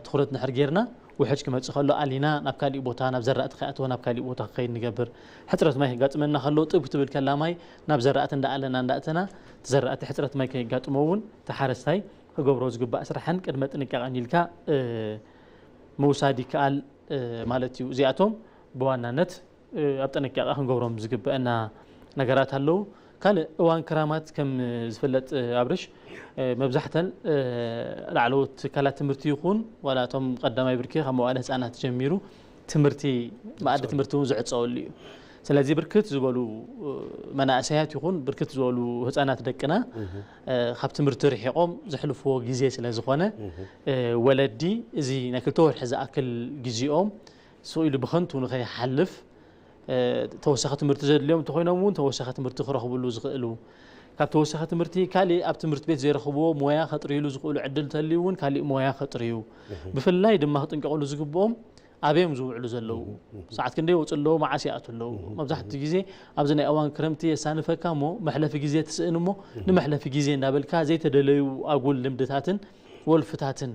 ትኹረት ንድሕር ጌርና ውሕጅ ክመፅእ ከሎ ኣሊና ናብ ካሊእ ቦታ ናብ ዘራእቲ ከይኣተወ ናብ ካሊእ ቦታ ክኸይድ ንገብር። ሕፅረት ማይ ከጋጥመና ከሎ ጥብ ክትብል ከላ ማይ ናብ ዘራእቲ እንዳኣለና እንዳእተና እቲ ዘራእቲ ሕፅረት ማይ ከየጋጥሞ እውን እቲ ሓረስታይ ክገብሮ ዝግባእ ስራሕን ቅድመ ጥንቃቐን ኢልካ ምውሳድ ይከኣል ማለት እዩ። እዚኣቶም ብዋናነት ኣብ ጥንቃቐ ክንገብሮም ዝግበአና ነገራት ኣለዉ። ካልእ እዋን ክራማት ከም ዝፍለጥ ኣብርሽ መብዛሕተን ላዕለዎት ትካላት ትምህርቲ ይኹን ዋላ እቶም ቀዳማይ ብርኪ ካብ መዋእለ ህፃናት ጀሚሩ ትምህርቲ መኣዲ ትምህርቲ እውን ዝዕፀወሉ እዩ። ስለዚ ብርክት ዝበሉ መናእሰያት ይኹን ብርክት ዝበሉ ህፃናት ደቅና ካብ ትምህርቲ ርሒቆም ዘሕልፍዎ ግዜ ስለ ዝኾነ ወለዲ እዚ ናይ ክልተ ወርሒ ዝኣክል ግዜኦም ስቕ ኢሉ ብኸንቱ ንኸይሓልፍ ተወሳኺ ትምህርቲ ዘድልዮም እንተኾይኖም እውን ተወሳኺ ትምህርቲ ክረኽብሉ ዝኽእሉ ካብ ተወሳኺ ትምህርቲ ካሊእ ኣብ ትምህርቲ ቤት ዘይረኽብዎ ሞያ ከጥርይሉ ዝኽእሉ ዕድል እንተልዩ እውን ካሊእ ሞያ ከጥርዩ ብፍላይ ድማ ክጥንቀቕሉ ዝግብኦም ኣበዮም ዝውዕሉ ዘለዉ ሰዓት ክንደይ ይወፁ ኣለዉ መዓስ ይኣቱ ኣለዉ መብዛሕትኡ ግዜ ኣብዚ ናይ እዋን ክረምቲ የሳንፈካ እሞ መሕለፊ ግዜ ትስእን እሞ ንመሕለፊ ግዜ እንዳበልካ ዘይተደለዩ ኣጉል ልምድታትን ወልፍታትን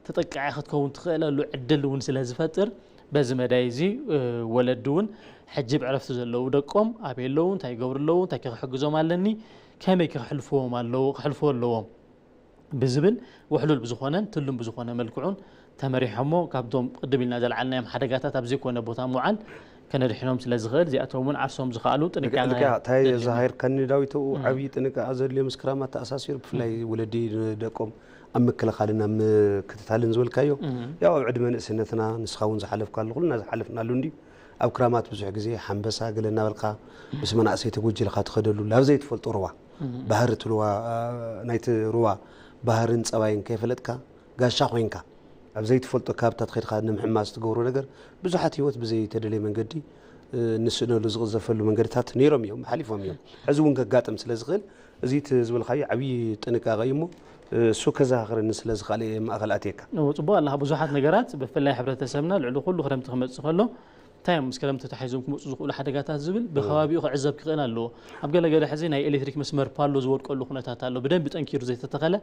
ተጠቃዒ ክትከውን ትኽእለሉ ዕድል እውን ስለ ዝፈጥር በዚ መዳይ እዚ ወለዲ እውን ሕጂ ብዕረፍቲ ዘለዉ ደቆም ኣበይ ኣለዉ እንታይ ይገብሩ ኣለዉ እንታይ ክሕግዞም ኣለኒ ከመይ ክሕልፍዎም ኣለዎ ክሕልፍዎ ኣለዎም ብዝብል ውሕሉል ብዝኾነን ትሉም ብዝኾነ መልክዑን ተመሪሖሞ ካብቶም ቅድም ኢልና ዘልዓልናዮም ሓደጋታት ኣብ ዘይኮነ ቦታ ምውዓል ከነድሕኖም ስለ ዝኽእል እዚኣቶም እውን ዓርሶም ዝኸኣሉ ጥንቃቄ ልክዕ እንታይ ዘዛሃርካኒ ዳዊት ኣብኡ ዓብዪ ጥንቃቐ ዘድልዮ ምስ ክራማት ተኣሳሲሩ ብፍላይ ወለዲ ንደቆም ኣብ ምክልኻልን ኣብ ምክትታልን ዝበልካዮ ያው ኣብ ዕድመ ንእስነትና ንስኻ እውን ዝሓለፍካሉ ኩልና ዝሓለፍናሉ እንድዩ ኣብ ክራማት ብዙሕ ግዜ ሓንበሳ ገለ እናበልካ ምስ መናእሰይ ተጎጅልካ ትኸደሉ ናብ ዘይትፈልጦ ሩባ ባህሪ እቲ ሩባ ናይቲ ሩባ ባህርን ፀባይን ከይፈለጥካ ጋሻ ኮይንካ ኣብ ዘይትፈልጦ ከባብታት ከድካ ንምሕማስ ትገብሮ ነገር ብዙሓት ህይወት ብዘይተደለየ መንገዲ ንስእነሉ ዝቕዘፈሉ መንገድታት ነይሮም እዮም ሓሊፎም እዮም ሕዚ እውን ከጋጥም ስለ ዝኽእል እዚ ዝበልካዮ ዓብዪ ጥንቃቐ እዩ እሞ እሱ ከዘኻኽረኒ ስለ ዝኽኣለ እየ ማእኸል ኣትየካ። እዎ፣ ጽቡቕ ኣለኻ። ብዙሓት ነገራት ብፍላይ ሕብረተሰብና ልዕሊ ኩሉ ክረምቲ ክመጽእ ከሎ እንታይ እዮም ምስ ክረምቲ ተታሒዞም ክመጹ ዝኽእሉ ሓደጋታት ዝብል ብኸባቢኡ ክዕዘብ ክኽእል ኣለዎ። ኣብ ገለ ገለ ሕዚ ናይ ኤሌክትሪክ መስመር ፓሎ ዝወድቀሉ ኩነታት ኣሎ። ብደንቢ ጠንኪሩ ዘይተተኸለ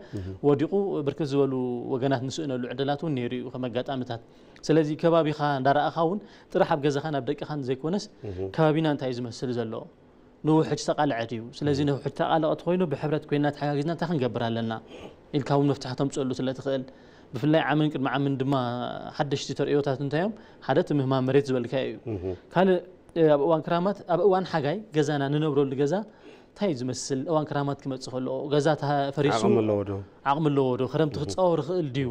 ወዲቑ ብርክት ዝበሉ ወገናት ንስእነሉ ዕድላት እውን ነይሩ እዩ ከም ኣጋጣምታት። ስለዚ ከባቢኻ እንዳረኣኻ እውን ጥራሕ ኣብ ገዛኻን ኣብ ደቅኻን ዘይኮነስ ከባቢና እንታይ እዩ ዝመስል ዘሎ ንውሕጅ ተቓልዐ ድዩ? ስለዚ ንውሕጅ ተቓልቐ ተኾይኑ ብሕብረት ኮይና ተሓጋጊዝና እንታይ ክንገብር ኣለና ኢልካ እውን መፍትሒ ተምፅአሉ ስለ ትኽእል ብፍላይ ዓምን ቅድሚ ዓምን ድማ ሓደሽቲ ተርእዮታት እንታይ እዮም ሓደ እቲ ምህማም መሬት ዝበልካዮ እዩ ካልእ ኣብ እዋን ክራማት ኣብ እዋን ሓጋይ ገዛና ንነብረሉ ገዛ እንታይ እዩ ዝመስል እዋን ክራማት ክመፅእ ከሎ ገዛ ፈሪሱ ዓቕሚ ኣለዎ ዶ ክረምቲ ክፃወር ይኽእል ድዩ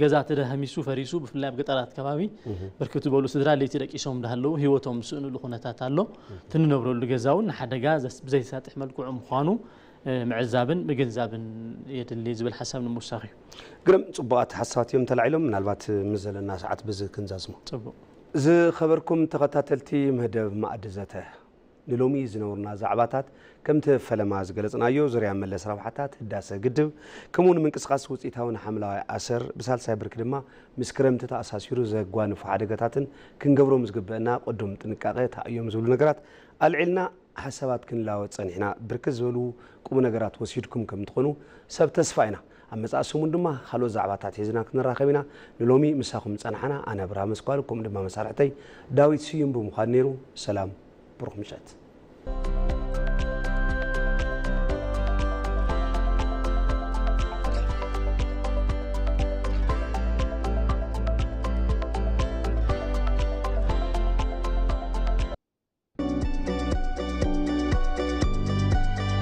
ገዛ ተደሃሚሱ ፈሪሱ ብፍላይ ኣብ ገጠራት ከባቢ ብርክት ዝበሉ ስድራ ለይቲ ደቂሶም እንዳሃለዉ ህይወቶም ዝስእንሉ ኩነታት ኣሎ። እቲ ንነብረሉ ገዛ እውን ንሓደጋ ብዘይሳጥሕ መልክዑ ምዃኑ ምዕዛብን ምግንዛብን የድሊ ዝብል ሓሳብ ንምውሳኽ እዩ። ግርም ጽቡቓት ሓሳባት እዮም ተላዒሎም። ምናልባት ምስ ዘለና ሰዓት በዚ ክንዛዝሞ። ጽቡቕ። ዝኸበርኩም ተኸታተልቲ መደብ ማእዲ ዘተ ንሎሚ ዝነበሩና ዛዕባታት ከምቲ ፈለማ ዝገለጽናዮ ዙርያ መለስ ረብሓታት ህዳሰ ግድብ ከምኡ ንምንቅስቓስ ውፅኢታዊ ንሓምለዋይ ኣሰር ብሳልሳይ ብርኪ ድማ ምስ ክረምቲ ተኣሳሲሩ ዘጓንፉ ሓደጋታትን ክንገብሮም ዝግበአና ቅዱም ጥንቃቐ እንታይ እዮም ዝብሉ ነገራት ኣልዒልና ሓሳባት ክንላወጥ ጸኒሕና ብርክት ዝበሉ ቁም ነገራት ወሲድኩም ከም ትኾኑ ሰብ ተስፋ ኢና ኣብ መጻእ ሰሙን ድማ ካልኦት ዛዕባታት ሒዝና ክንራኸብ ኢና ንሎሚ ምሳኹም ጸናሕና ኣነ ኣብርሃ መስኳል ከምኡ ድማ መሳርሕተይ ዳዊት ስዩም ብምዃን ነይሩ ሰላም ብሩኽ ምሸት